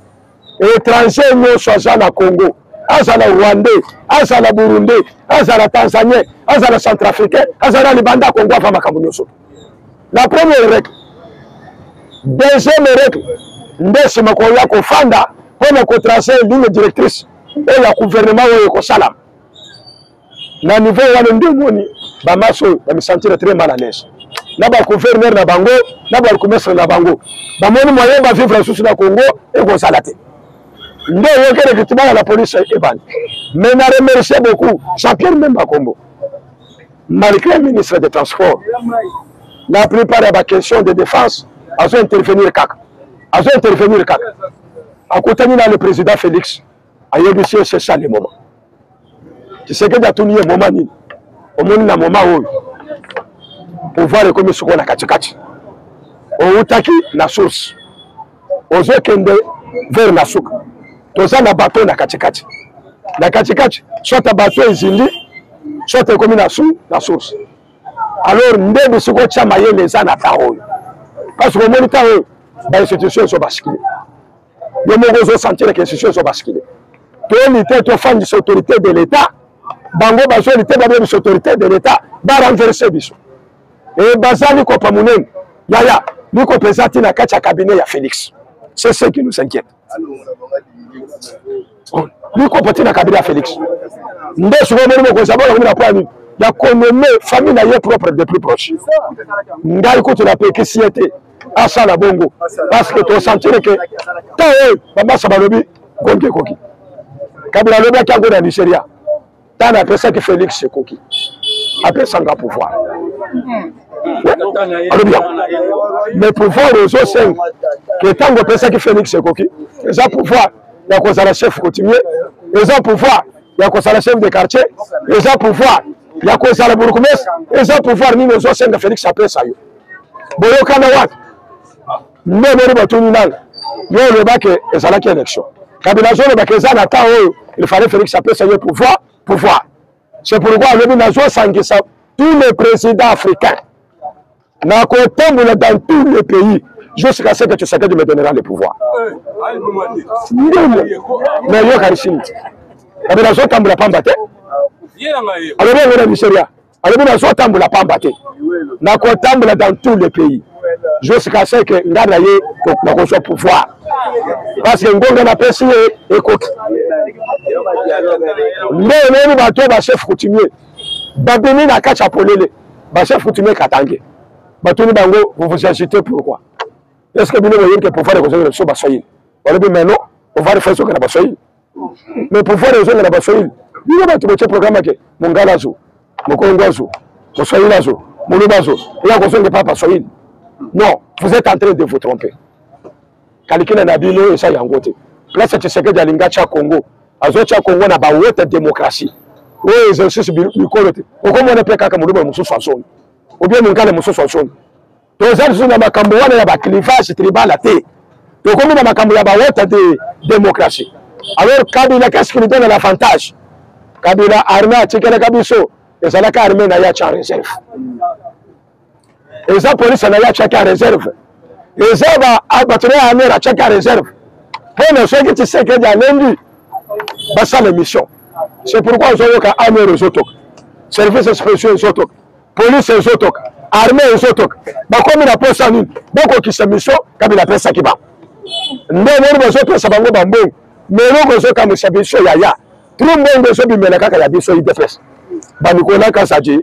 Speaker 1: Étranger nyonso aza na Congo, azala Rwandais, azala Burundais, azala Tanzanien, azala Centrafricain, azala libanda ya Congo, ava makambo nyonso. La première règle. Deuxième règle nde nsima koya kofanda mpona kotrace ligne directrice oyo ya gouvernement oyo ekosalama. Na niveau wana nde omoni bamasi oyo bamisentir très mal à l'aise na bagouverneur na bango, na babourgmestre na bango. Bamoni moyen bavivre lisusu na Congo ekozala te. Nde oyoki recrutement ya la police ebandi. Mais na remercier beaucoup Jean-Pierre Memba Kombo. Malgré ministre de Transport, la plupart ya baquestion de défense azo intervenir kaka, azo intervenir kaka. Akutani na le président Félix, ayebisi ye: c'est ça le moment. Tshisekedi atuni ye: moment nini? Omoni na moment oyo pouvoir ekomi sikoyo na katikati, outaki na source, ozokende vers na suka, toza na bateau na katikati. Na katikati, soit bateau ezindi, soit ekomi na source. Alors nde bisiko otya mayele eza na temps oyo, parce que omoni temps oyo bainstitution ezobasculer. Yo moko ozosentir ke institution ezobasculer. Toyeli te tofandisa autorité de l'État, bango bazoli te babebisa autorité de l'État, barenverse biso. E baza likopa monene yaya, likopa eza ti na kati ya cabinet ya Félix. C'est ce qui nous inquiète. Likopa ti na cabinet ya Félix. Nde sikoyo omoni mokonzi abola komi na poa nini ya konommer famille na ye propre de plus proche. Ngai kutu napekisi ye te asala bongo, parce que tosentir ke temps oyo bamasa balobi ngongi ekoki. Kabila alobaki yango na Nigeria. Ntango apesaki Félix ekoki apesanga pouvoir, alobi yango, mais pouvoir ozosenga ke ntango opesaki Félix ekoki, eza pouvoir ya kozala chef coutumier, eza pouvoir ya kozala chef de quartier, eza pouvoir ya kozala bourgmestre, eza pouvoir nini ozosenga Félix apesa yo? Boyokana wapi? Nde omoni batuni nanga, yo olobaki ezalaki élection, Kabila azolobaka eza na temps oyo il fallait Félix apesa ye pouvoir. Pouvoir, c'est pourquoi alobi nazosangisa tous les présidents africains, nakotambola dans tous les pays jusqu'à ce que Tshisekedi me donnera le pouvoir. Ndenge mais yokanisi nini? Kabila azotambola pamba te, alobi yango na Nigeria, alobi nazotambola pamba te, nakotambola dans tous les pays jusqu'à ce que nga na ye nakozwa pouvoir, parce que ngonga napesi ye ekoki. Nde omoni bato oyo bachef coutumier babimi na kati ya polele, bachef coutumier katange batuni bango: vous vous agitez pourquoi? Est ce que bino boyebi ke pouvoir ekozongela biso Baswahili? Balobi: mais non, pouvoir efo ezongela Baswahili, mais pouvoir ezongela Baswahili, bino bato botie programme ke mongala azo, mokongo azo, moswahili azo, moluba azo, eya kozonga epa Baswahili. Non, vous êtes en train de vous tromper. Kalikina na bino eza yango te. Place Tshisekedi alingi atya Congo, azotya Congo na bawote démocratie oyo eza lisusu bikolo te. Okomona mpe kaka moluba mosusu azongi, obie mongala mosusu azongi. Toza lisusu na makambo wana ya baclivage tribal te, tokomi na makambo ya bawota de démocratie. Alors Kabila, qu'est-ce qui lui donne l'avantage? Kabila, armée atikelaka biso ezalaka armée na ye atya réserve, eza police na ye atiaki ya réserve, eza bato na ye amere atiaki ya réserve mpona soki Tshisekedi alembi basala émission. C'est pourquoi ozoyoka amere ezotoka, service spéciaux ezotoka, police ezotoka, armée ezotoka. Bakomi na posa nini? Bakokisa mission Kabila apesaki bango. Nde omoni bazopesa bango bambongo. Meloko ezokamwisa biso, yaya, tru mbongo ezobimela kaka ya biso UDPS, banikola Kasaji,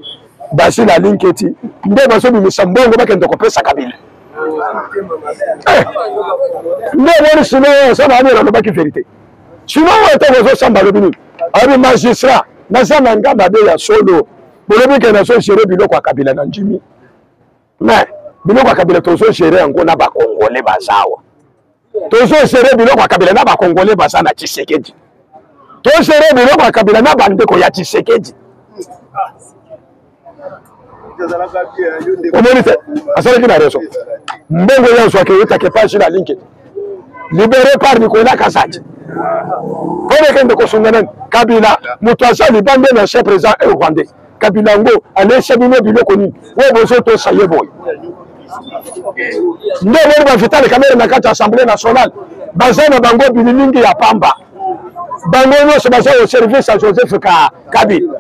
Speaker 1: Basile Alinketi, nde bazobimisa mbongo bakende kopesa Kabila. Eh, nde omoni sino oyo osala amela alobaki verité. Sino oyo ntango ozosamba alobi nini? Alobi: magistrat, naza na nga mabe ya solo, bolobi ke nazogere biloko ya Kabila na ndimi, mais biloko ya Kabila tozogere yango na bakongole bazawa. Tozogere biloko ya Kabila na bakongole baza na Tshisekedi, togere biloko ya Kabila na bandeko ya Tshisekedi. Omoni te, asalaki na raison. Mbongo ye azwaka eutaka epai na linke libéré par Nicolas Kazadi mpona ekende kosunga nani? Kabila. Moto aza libanda na chef président e rwandais. Kabila yango alesa bino biloko nini oyo bozotosa ye boye? Nde omoni baVital Kamerhe na kati ya Assemblée nationale, baza na bango bililingi ya pamba, bango nyonso baza au service ya Joseph Kabila.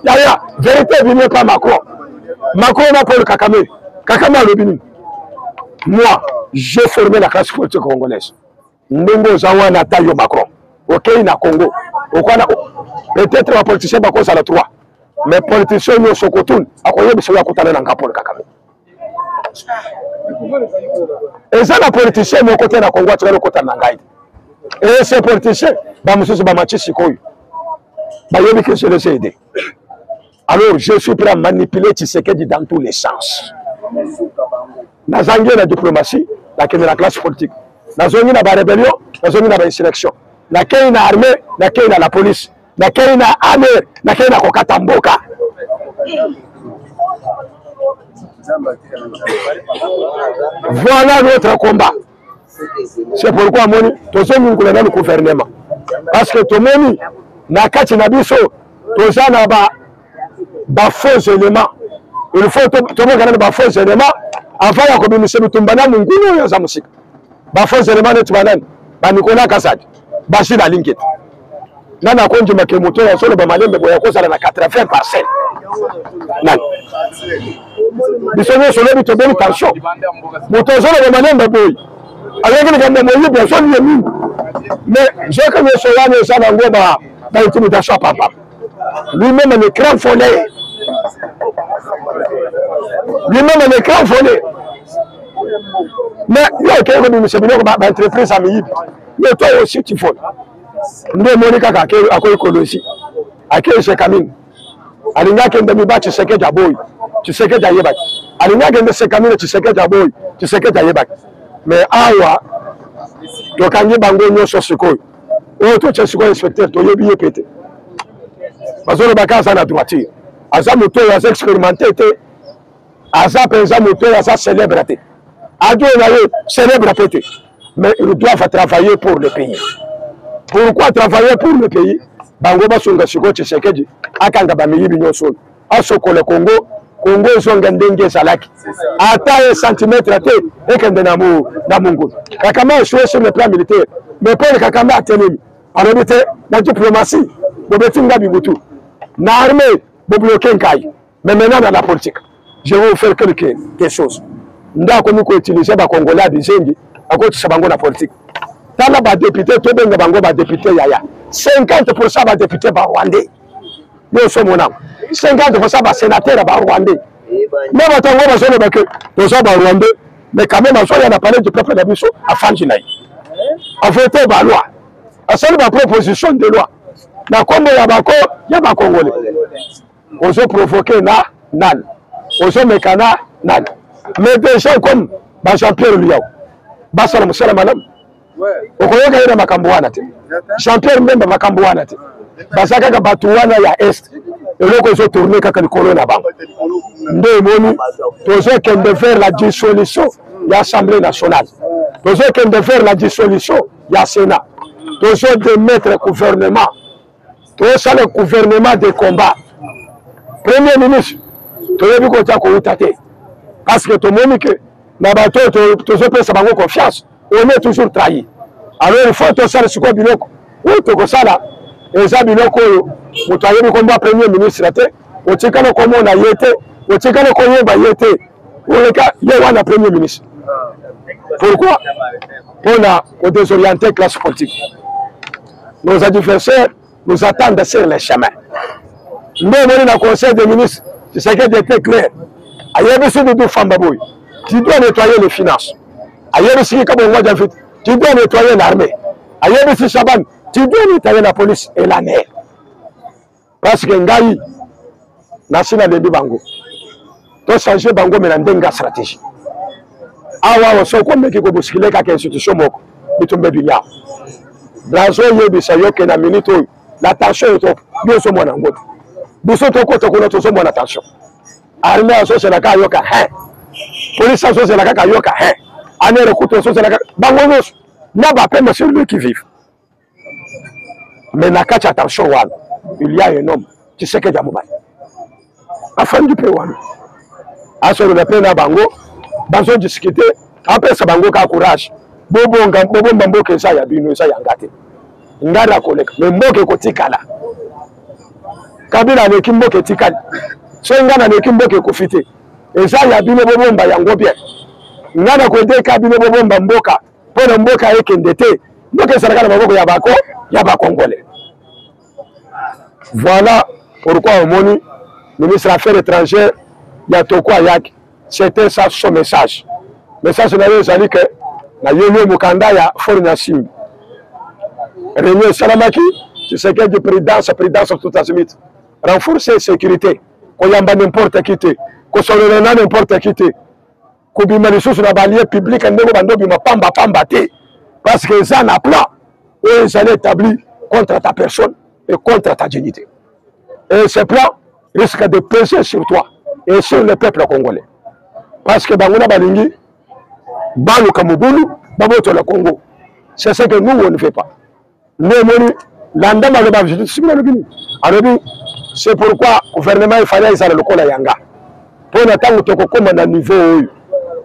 Speaker 1: Yaya, vérité ebimi epa Macron. Macron na Paul Kagame. Kagame alobi nini? Moi, j'ai formé la classe politique congolaise. Ndenge oza wana, ata yo Macron okei na Congo, okwana peut-être bapoliticien bakozala trois, mais politicien nyonso okotuna akoyebisa oyo akutana na nga Paul Kagame. Eza na politicien moko te na Congo atikali okotana na ngai te. Et ces politiciens bamosusu bamati sikoyo, bayebi que je les ai aidés. Alors je suis prêt à manipuler Tshisekedi dans tous les sens. Nazangi na diplomatie, nakende na classe politique, nazongi na barébellion, nazongi na bainsurrection, nakei na armée, nakei na la police, nakei na armée, nakei na kokata mboka. Voilà notre combat. C'est pourquoi amoni tozongi nanu gouvernement, parce que tomoni na kati na biso toza na ba faux éléments. Il faut toboka nanu ba faux éléments avant ya kobimisa bitumba na monguni oyo aza mosika. Ba faux éléments neti banani? BaNicolas Kazadi, Basile Alingete. Nani akondima ke moto oyo azoloba malembe boye akozala na 80 parcelle? Nani? Biso nyonso lobi tobeli tension. Moto azoloba malembe boye, ayoki likambo ya moyibi, azolie mingi, mais zoka nyonso wana eza nango ba intimidation ya papa. Lui-même le grand voleur, lui-même le grand voleur. Mais yo okei kobimisa biloko baentreprise ya miyibi, yo toi aussi tu voles. Nde omoni kaka akoyi kolosi. Akei Gécamines, alingi akende miba, Tshisekedi aboyi, Tshisekedi ayebaki. Alingi akende Gécamines, Tshisekedi aboyi, Tshisekedi ayebaki. Mais awa tokangi bango nyonso sikoyo. Oyo totye sikoyo inspecteur, toyebi ye mpe te. Bazolobaka aza na droiture, aza moto oyo aza expérimenté te, aza mpenza moto oyo aza célèbre te, adio na ye célèbre mpe te, mais ils doivent travailler pour le pays. Pourquoi travailler pour le pays? Bango basunga sikoyo Tshisekedi akanga bamiyibi nyonso oyo, asokola Congo, Congo ezonga ndenge ezalaki, ata ye centimètre te ekende na na mongolu. Kagame a échoué sur le plan militaire, mais Paul Kagame atelemi, alobi te na diplomatie bobeti nga bibutu, na armée bobloke ngai, mais maintenant dans la politique je vais vous faire quelque, quelque chose. Nde akomi koutilize bacongolais ya bizengi, akotisa bango na politique. Tala badepute, tobenga bango badepute yaya, 50 pourcent badepute barwandais nyonso omonango, 50 pourcent basénateur ya barwandais. Na bato yango bazoloba ke toza barwandais, mais quand même azoya na palais du peuple na biso, afandi na ye, avote baloi, asali baproposition de loi na nkombo ya bako ya bacongolais. Ozo provoquer na nani? Ozomeka na nani? Mais des gens comme ba Jean-Pierre Luyao basala mosala malamu, okoyoka ye na makambo wana te. Jean-Pierre Mbemba makambo wana te. Baza kaka bato wana ya est, eloko ezotourne kaka likolo na bango. Nde emoni tozokende vers la dissolution ya Assemblée nationale, tozokende vers la dissolution ya Sénat, tozodemettre gouvernement, tosala gouvernement de combat. Premier ministre toyebi kotia kouta te, parce que tomoni ke na bato oyo tozopesa bango confiance, on est toujours trahi. Alors il faut tosala sikoyo biloko oyo tokosala, eza biloko oyo moto ayebi kombo ya premier ministre te, otikala komona ye te, otikala koyeba ye te, oleka ye wana premier ministre. Pourquoi? Mpona kodésorienter classe politique. Nos adversaires nous attendent sur le chemin. Nde omoni na conseil des ministres, Tshisekedi était clair, ayebisi Doudou Famba boye: tu dois nettoyer les finances. Ayebisi Kabongo David: tu dois nettoyer l'armée. Ayebisi Shaban: tu dois nettoyer la police et la mer. Parce que ngai nasi nalembi bango, tochange bango me na ndenge ya stratégie. Awa awa soki omeki kobosikile kaka institution moko, bitumba ebimi awa. Brazo oyebisa yo ke na minute oyo la tension eto, yo ozomona yango te. Biso tokota kuna, tozomona tension. Armée azozela kaka yoka he, police azozela kaka yoka he, anere kutu azozela kaka bango nyonso na bapema sur lui qui vive. Mais na kati ya tension wana, il y a un homme, Tshisekedi ya mobali, afandi mpe wana, asolola mpe na bango, bazodiskute, apesa bango kaka courage: bobonga, bobomba mboka, eza ya bino, eza ya nga te. Ngai nakoleka, me mboka ekotikala. Kabila aleki, mboka etikali. Soki ngai naleki, mboka ekufi te, eza ya bino, bobomba yango bien. Ngai nakodeka bino, bobomba mboka mpo na mboka ekende te. Mboka ezalaka na maboko ya bako ya bakongole. Voilà pourquoi omoni ministre affaires étrangères ya Toko ayaki, c'était ça son message. Message na ye ezali ke nayeli mokanda ya Faure Gnassingbé. Réunion esalamaki, Tshisekedi: prudence, prudence tout azimut, renforcer sécurité, koyamba n'importe qui te, kosolola na n'importe qui te, kobima lisusu na balie public ndenge bando obima pamba pamba te, parce que eza na plan oyo ezali établi contre ta personne et contre ta dignité, et ce plan risque de peser sur toi et sur le peuple congolais, parce que bango na balingi baluka mobulu, babotola Congo. C'est ce que nous, on ne fait pas. Nde omoni, landa maloba soki nalobi nini, alobi: c'est pourquoi gouvernement efali ezala lokola yanga, mpo na ntango tokokóma na niveau oyo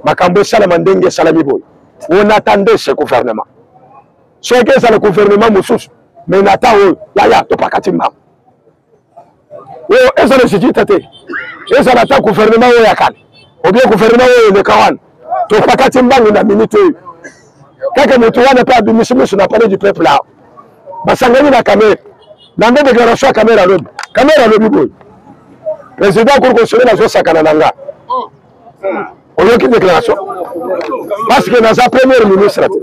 Speaker 1: makambo esalama ndenge esalami boye. On attendait ce gouvernement. Soki ezala gouvernement mosusu, mais na ta oyo yaya topakati mbango oyo ezala esijita te, ezala ata gouvernement oyo ya kala obie gouvernement oyo eleka wana, topakati mbangu na minute oyo. Kaka moto wana mpe abimisi miso na palais du peuple awa, basangani na Kamerhe. Nde déclaration ya Kamerhe, alobi, Kamerhe alobi boye: président cour constitutionnel azosakana na nga. Oyoki déclaration? Parce que naza premier ministre te,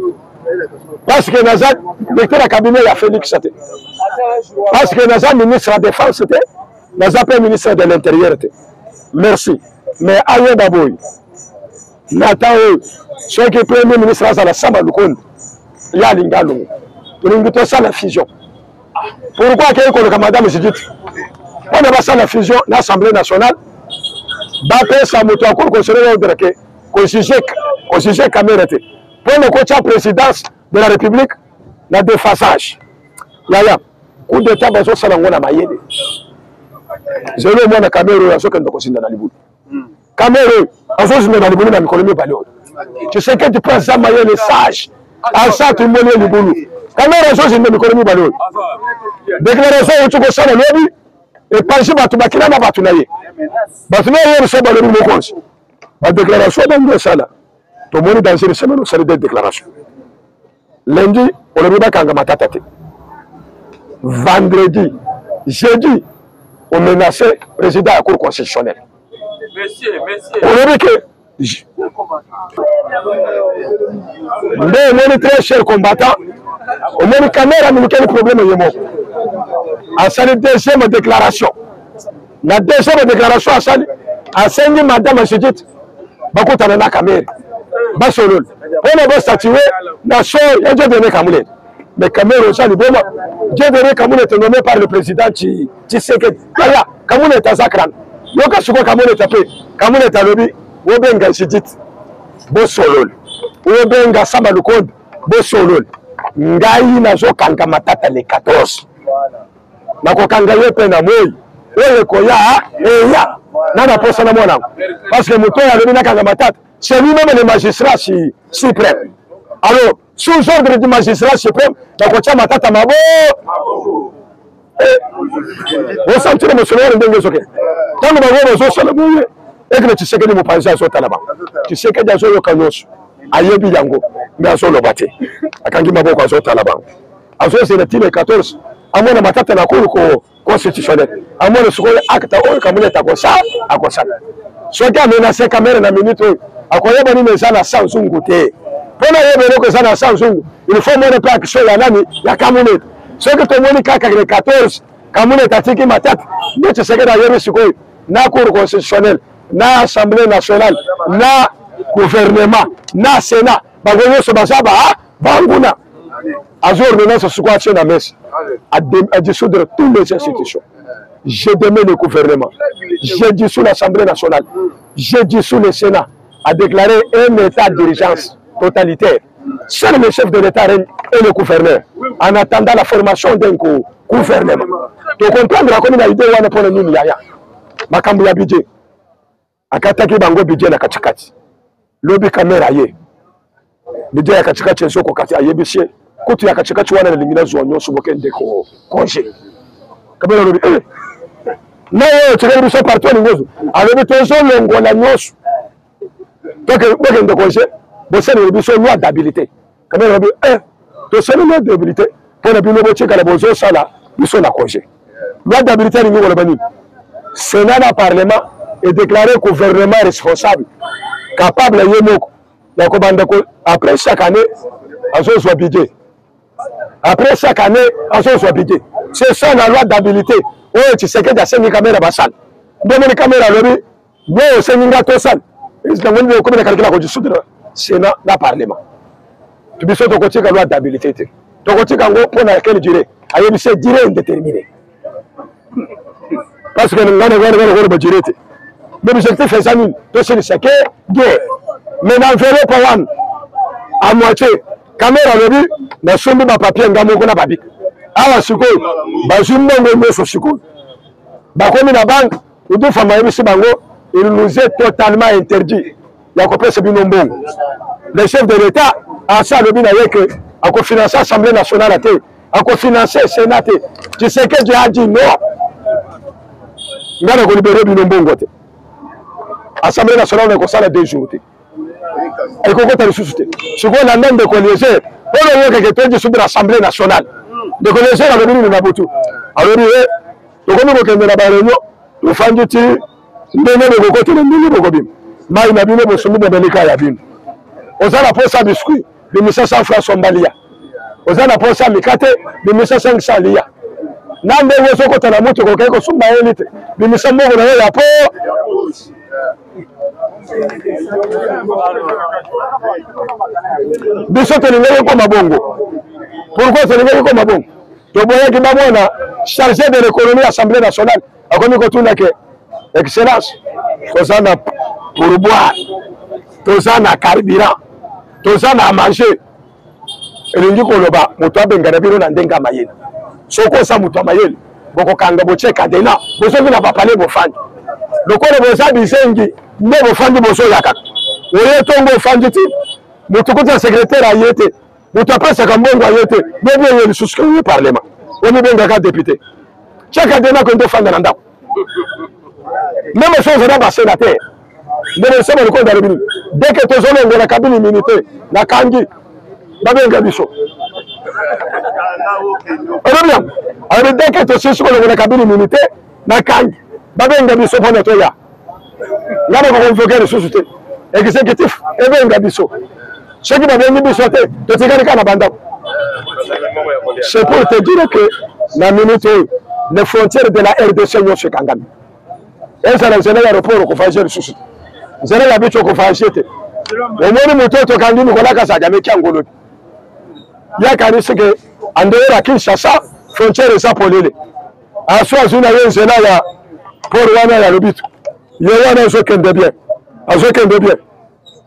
Speaker 1: parce que naza directeur ya cabinet ya Félix te. Parce que naza ministre ya défense te, naza mpe ministre de l'intérieur te. Merci. Mais ayeba boye, na temps oyo soki premier ministre azala Sama Lukonde, ye alingi alongo, tolingi tosala fusion. Pourquoi akei koluka madame Judith? Mpona basala fusion na assemblée nationale, bapesa moto ya cour constitutionnelle ordre ke kojuge Kamerhe te, mpona kotya présidence de la république na déphasage. Yaya, coup d'état bazosala yango na mayele. Zelo omona Kamerhe oyo azokende kozinda na libulu. Kamerhe oyo azozinda na libulu na mikolo mibale oyo. Tshisekedi mpe aza mayele, sage, aza tumoli ye libulu. Kamerhe azozinda mikolo mibale oyo. Déclaration euti kosala lobi epanzi bato bakila na bato na ye. Bato na ye biso balobi mokonzi. Ba déclaration bango esala. Tomoni dans une semaine osali des déclarations. Lundi olobi bakanga Matata te. Vendredi, jeudi omenace président ya cour constitutionnelle. Olobi ke nde omoni, très cher combattant, omoni Kamerhe amilukeli problème ye moko. Asali deuxième déclaration. Na deuxième déclaration asali, asengi madame Judith bakutana na Kamerhe, basolola mpona bastatue na sort ya Dieudonné Kamulete. Mais Kamerhe oza liboma. Dieudonné Kamulete nommé par le président Tshisekedi. Aya Kamulete aza crâne. Yoka sikoyo Kamulete mpe Kamulete alobi obenga Judith bosolola, obenga Sama Lukonde bosolola. Ngai nazokanga Matata le 14, nakokanga ye mpe na moi oyo ekoya eya na na posa na mwana yango, parce que moto oyo alobi nakanga Matata, c'est lui-même le magistrat suprême. Alors, sous ordre du magistrat suprême, nakotia Matata mabo. Osantire mosolo wana ndenge ezokende. Ntango bango bazosala boye, ekele Tshisekedi mopanzi azotala bango. Tshisekedi azoyoka nyonso, ayebi yango, me azoloba te, akangi maboko, azotala bango, azozela ti le 14 amona Matata na cour constitutionnel, amona sikoyo acte oyo Kamuleta akosala akosala. Soki amenase Kamerhe na minute oyo, akoyeba nini eza na sa nzungu te. Mpo na yeba eloko eza na sa nzungu, il faut mona mpe action ya nani, ya Kamuleta. Soki tomoni kaka le 14 Kamuleta atiki Matata, nde Tshisekedi ayebi sikoyo na cour constitutionnelle, na assemblée nationale, na gouvernement, na sénat, bango nyonso baza ba banguna. Azwi ordonnance sikoyo, atie na mesa, à dissoudre toutes les institutions. Je démets le gouvernement, je dissous l'Assemblée nationale, je dissous le Sénat, a déclaré un état d'urgence totalitaire. Seul le chef de l'État règne et le gouverneur, en attendant la formation d'un gouvernement. Tocomprendre akomi na idée wana mpona nini? Yaya, makambo ya budget, akataki bango budget na katikati. Lobi Kamerhe ye budget ya katikati ezokoka te, ayebisi ye kutu ya katikati wana nalingi nazwa nyonso, bokende ko congé. Kamerhe alobi eh, na oyo otikali biso parti olingi ozwa. Alobi tozolongola nyonso, bokende congé, bosaleli biso loi d'habilité. Kamerhe alobi eh, tosali loi d'habilité mpo na bino, botikala bozosala biso na congé. Loi d'habilité alingi koloba nini? Sénat na parlement edéclaré gouvernement responsable, capable ye moko ya kobanda. Après chaque année azozwa budget, après chaque année azozwa budget. C'est ça la loi d'habilité oyo Tshisekedi asengi Kamerhe basala. Ndomoni Kamerhe alobi boyo osengi nga tosala, namoni okomi na calcul ya kodissoudre sénat na parlement. Biso tokotika loi d'habilité te. Tokotika yango mpo na quelle durée? Ayebisi durée indéterminée, parce que ngai na koloba durée te. Mais objectif eza nini? Tosilisa ke guerre. Mais na enveloppe wana à moitié, Kamerhe alobi nasombi bapapier nga moko na babika awa. Sikoyo bazwi mbongo nyonso, sikoyo bakomi na banque. Udufama ayebisi bango: il nous est totalement interdit ya kopesa bino mbongo. Le chef de l'État asi alobi na ye ke akofinanse assemblée nationale te, akofinanse sénat te. Tshisekedi a dit non, ngai nakolibere bino mbongo te. Assemblée nationale ekosala 2 jours te, ekokota lisusu te. Sikoyo landa ndeko Eliezer mpona oyokeke todissoudre assemblée nationale. Ndeko Eliezer alobi nini na butu? Alobi e tokomi kokende na baréunion, tofandi ti ndenge bokokotela, ndenge bokobima mai na bino, bosombi bomelika ya bino. Oza na posa biscuit, bimisa 100 francs, somba lia. Oza na posa mikate, bimisa 500, lia. Na ndenge ozokota na motuka okei kosumba ye te, bimisa mbongo na yo ya po biso tolingaki koma bongo. Pourquoi tolingaki koma bongo? Toboyaki bamona chargé de l'économie assemblée nationale akomi kotuna ke excellence, toza na pourboire, toza na carburant, toza na manger. Elingi koloba moto abengana bino na ndenge ya mayele. Soki oza moto ya mayele, bokokanga, botie kadena, bozongi na bapale, bofandi lokola boza bizengi nde bofandi, bozoya kaka oye ntongo ofandi ti moto kuta secrétaire aye te, moto apesaka mbongo aye te, bobi oye lisusu ke oye parlement, omibengaka député, tia kadena, kende ofanda na ndako. Meme soki ozala basénateur, ndenge Sama Lukonde alobi nini, dès que tozolongola Kabila immunité, nakangi babenga biso, alobi yango, alobi dès que tosilisi kolongola Kabila immunité, nakangi babenga biso mpona toya, nga nakoconvoquer lisusu te, exécutif ebenga biso. Soki babengi biso te, totikali kaka na bandako. C'est pour te dire que na minute oyo, les frontières de la RDC nyonso ekangami. Ezala nzela ya aéroport, okovoyage lisusu, nzela ya biso okovoyage te. Omoni moto oyo tokangi, Nicolas Kazadi, ameki yango lobi, yakanisi ke andeyela ya Kinshasa frontière eza polele. Aso azwi na ye nzela ya port wana ya Lobito, ye wana azokende bien, azokende bien,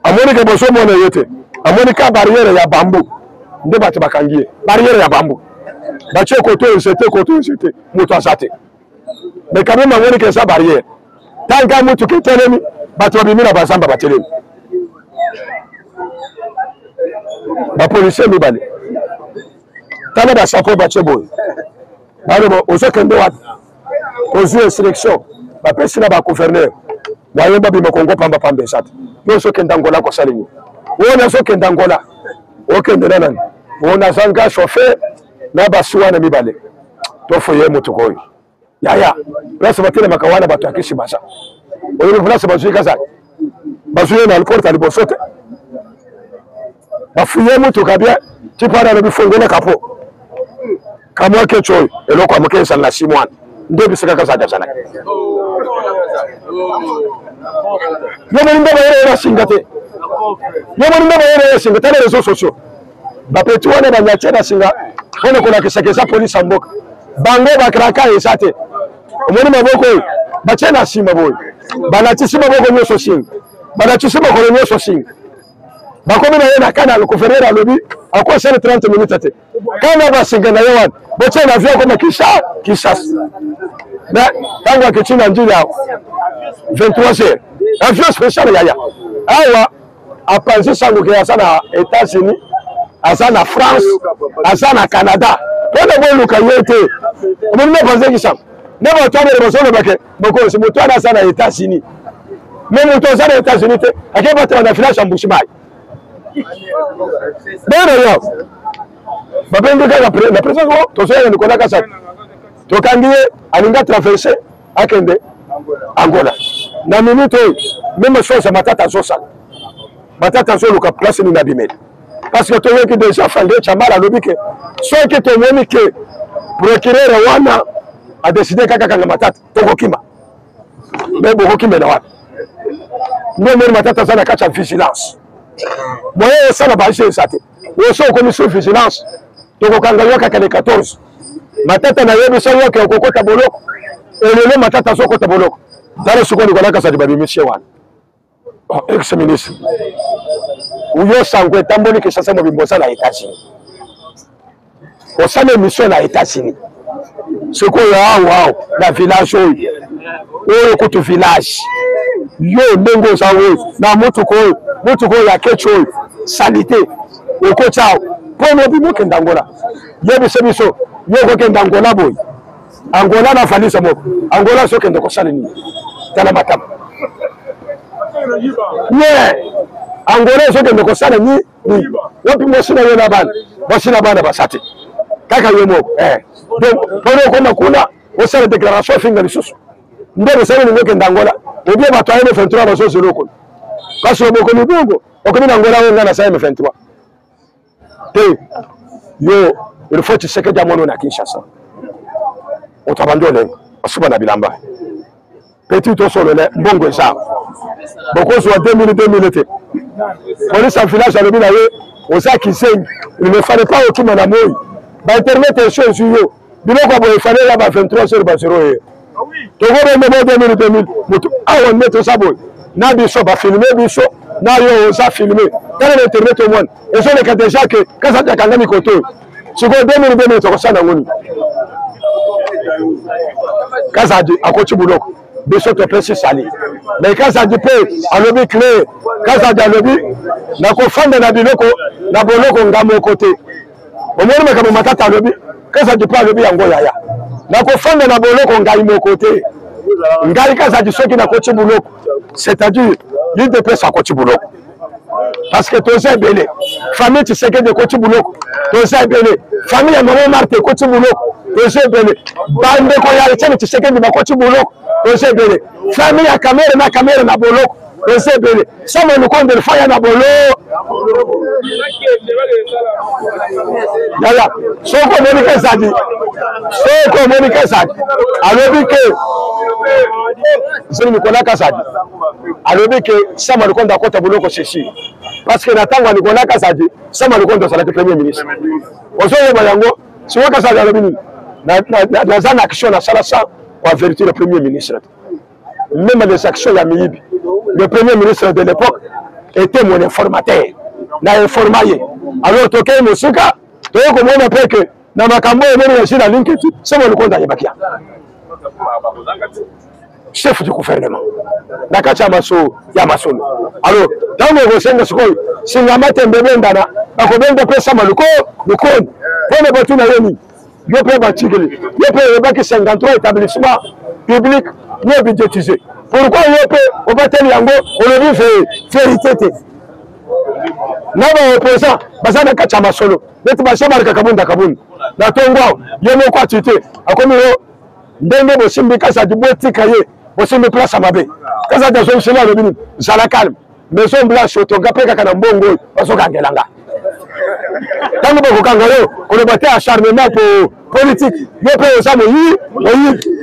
Speaker 1: amoni ke bozomona ye te, amoni ka barrière ya bambu nde bato bakangi ye. Barrière ya bambu batie koto nzete, koto nzete, moto aza te, mais quand même amoni ke eza barrière. Tanka motuka etelemi, bato babimi na bazamba, batelemi, bapolisier mibale, tala bachapeau batie boye, baloba: "Ozokende wapi?" Ozwi instruction bapesi na bagouverneur moyen babima Kongo pamba pamba eza te. Yo ozokende Angola kosala nini? Oyo nazokende Angola, okende na nani? Oyo nazanga chauffeur na basi wana mibale, tofoye motuka oyo. Yaya, place batelemaka wana, bato ya kisi baza. Oyebi place bazwi kazali, bazwi ye na porte ya liboso te, bafuye motuka bien ti mpana alobi: "Fongola capot." Kamwa keco oyo, eloko ya moke ezala na nsima wana nde bisika kazali azalaki. Yo moni nde bayele na singa te, yo moni nde bayele na singa. Tala réseaux sociaux, bapeti wana banyatie na singa mpona kolakisaka eza polisi ya mboka. Bango bakraka eza te. Omoni maboko oyo batie na nsima boye, balatisi maboko nyonso singa, balatisi makolo nyonso singa, bakomi na ye na kana. Gouverneur alobi akosala 30 minutes te, kana basinga na ye wana, botie na avion, akoma Kinshasa. Na ntango akiti na Ndjili awa, 23 heures, avion spécial. Yaya, awa apanzi sango ke aza na États-Unis, aza na France, aza na Canada, mpona boluka ye te. Omoni nde apanzaki sango nde bato abele bazoloba ke mokonzi moto wana aza na États-Unis, mais moto aza na États-Unis te, ake batela na village ya Mbujimayi. Bana yo babengi kaka na président, tozoyaka Nicolas Kazadi, tokangi ye, alingi atraverse akende Angola. Na minute oyo, même chose Matata azosala, Matata azoluka place nini abimeli, parce que toyoki déjà Fande Chamala alobi ke soki tomoni ke procureur wana adécider kaka kanga Matata, tokokima. Mais bokokimela wapi? Nde omoni Matata aza na kati ya vigilance, moyen osala baje eza te. Oso okomi sous vigilance, tokokanga yo kaka le 14. Matata, nayebisa yo ke okokota boloko. Elelo Matata azokota boloko. Tala sikoyo Nicolas Kazadi, babimisi ye wana ex ministre. Oyo sango etamboli Kinshasa mobimba, oza na États-Unis, osala émission na États-Unis. Sikoyo awa awa na village oyo, oyo kutu village, yo ndenge oza oyo na motuka oyo, motuka oyo ya ketch oyo saleté, okoti awa mpo lobi bokende Angola. Yebisa biso, yo okokende Angola boye, Angola na valise moko, Angola azokende kosala nini? Tala matama ye, Angola ezokende kosala nini? Wapi mwasi na yo na bana? Mwasi na bana baza te, kaka yo moko. Donc mpona okoma kuna, osala déclaration, ofinga lisusu nde bosali ningi okende Angola, obie bato ya M23 bazozela okolo, kasi obokomi bongo, okomi na Angola oyo ngai nasala M23 te. Yo, il faut Tshisekedi amono na Kinshasa. Moto abandi olenga, asuba na bilamba. Petit tosolola, mbongo eza. Bokozwa 2000 2000 te. Police ya village alobi na ye, oza kizengi, il ne fallait pas okima na moi. Ba internet esi ezwi yo. Biloko ya boye efale ya ba 23 heures ba 0 heure. Tokobende bo 2000 2000 moto awa nde toza boye na biso bafilme biso na yo oza filme tala na internet omwana ezoleka deja ke Kazadi akangami kote oyo. Sikoyo 2000 2000 tokosala yango nini? Kazadi akoti buloko, biso topesi sali. Mais Kazadi mpe alobi clair, Kazadi alobi nakofanda na biloko na boloko nga moko te. Omoni makambo Matata alobi, Kazadi mpe alobi yango yaya, nakofanda na boloko ngai moko te. Ngai Kazadi soki nakoti boloko, c'est-à-dire l'UDPS akoti boloko. Parce que toza ebele, famille Tshisekedi ekoti buloko, toza ebele, famille ya mama Marthe ekoti buloko, toza ebele, bandeko ya Etienne Tshisekedi bakoti buloko, toza ebele, famille ya Kamere na Kamere na boloko, toza ebele, Sama Lukonde Faya na bolo. Yaya, soki omoni Kazadi, soki omoni Kazadi alobi ke zeli Nicolas Kazadi alobi ke Sama Lukonde akota boloko ceci parce que na ntango ya Nicolas Kazadi, Sama Lukonde azalaki premier ministre. Ozoyeba yango sikoyo. Kazadi alobi nini? Naza na action nasala sans koavertir le premier ministre. Même les actions ya miyibi, le premier ministre de l'époque était mon informateur, na informa ye. Alors tokei mosika, toye komona mpe ke na makambo oyo emoni na Jina Linketi, Sama Lukonde ayebaki yango, chef du gouvernement na kati ya maso ya masolo. Alors ntango okosenga sikoyo singama te mbebendana, bakobenda mpe Sama Luko Lukonde mpona batuna ye nini. Yo mpe batikeli yo mpe oyebaki 53 établissement public non budgétisé, pourquoi yo mpe obateli yango, olobi vérité te? Na baopposant baza na kati ya masolo neti bajean-Marc Kabunda Kabunda na ntongo awa, ye moko ati te akomi yo ndenge bosimbi Kazadi, botika ye, bosimbi place ya mabe. Kazadi azongiseli, alobi nini? Zala calme, Maison Blanche otonga mpe kaka na mbongo oyo bazokangela nga. Ntango bakokanga yo, koloba te acharnement po politique, yo mpe oza moyibi.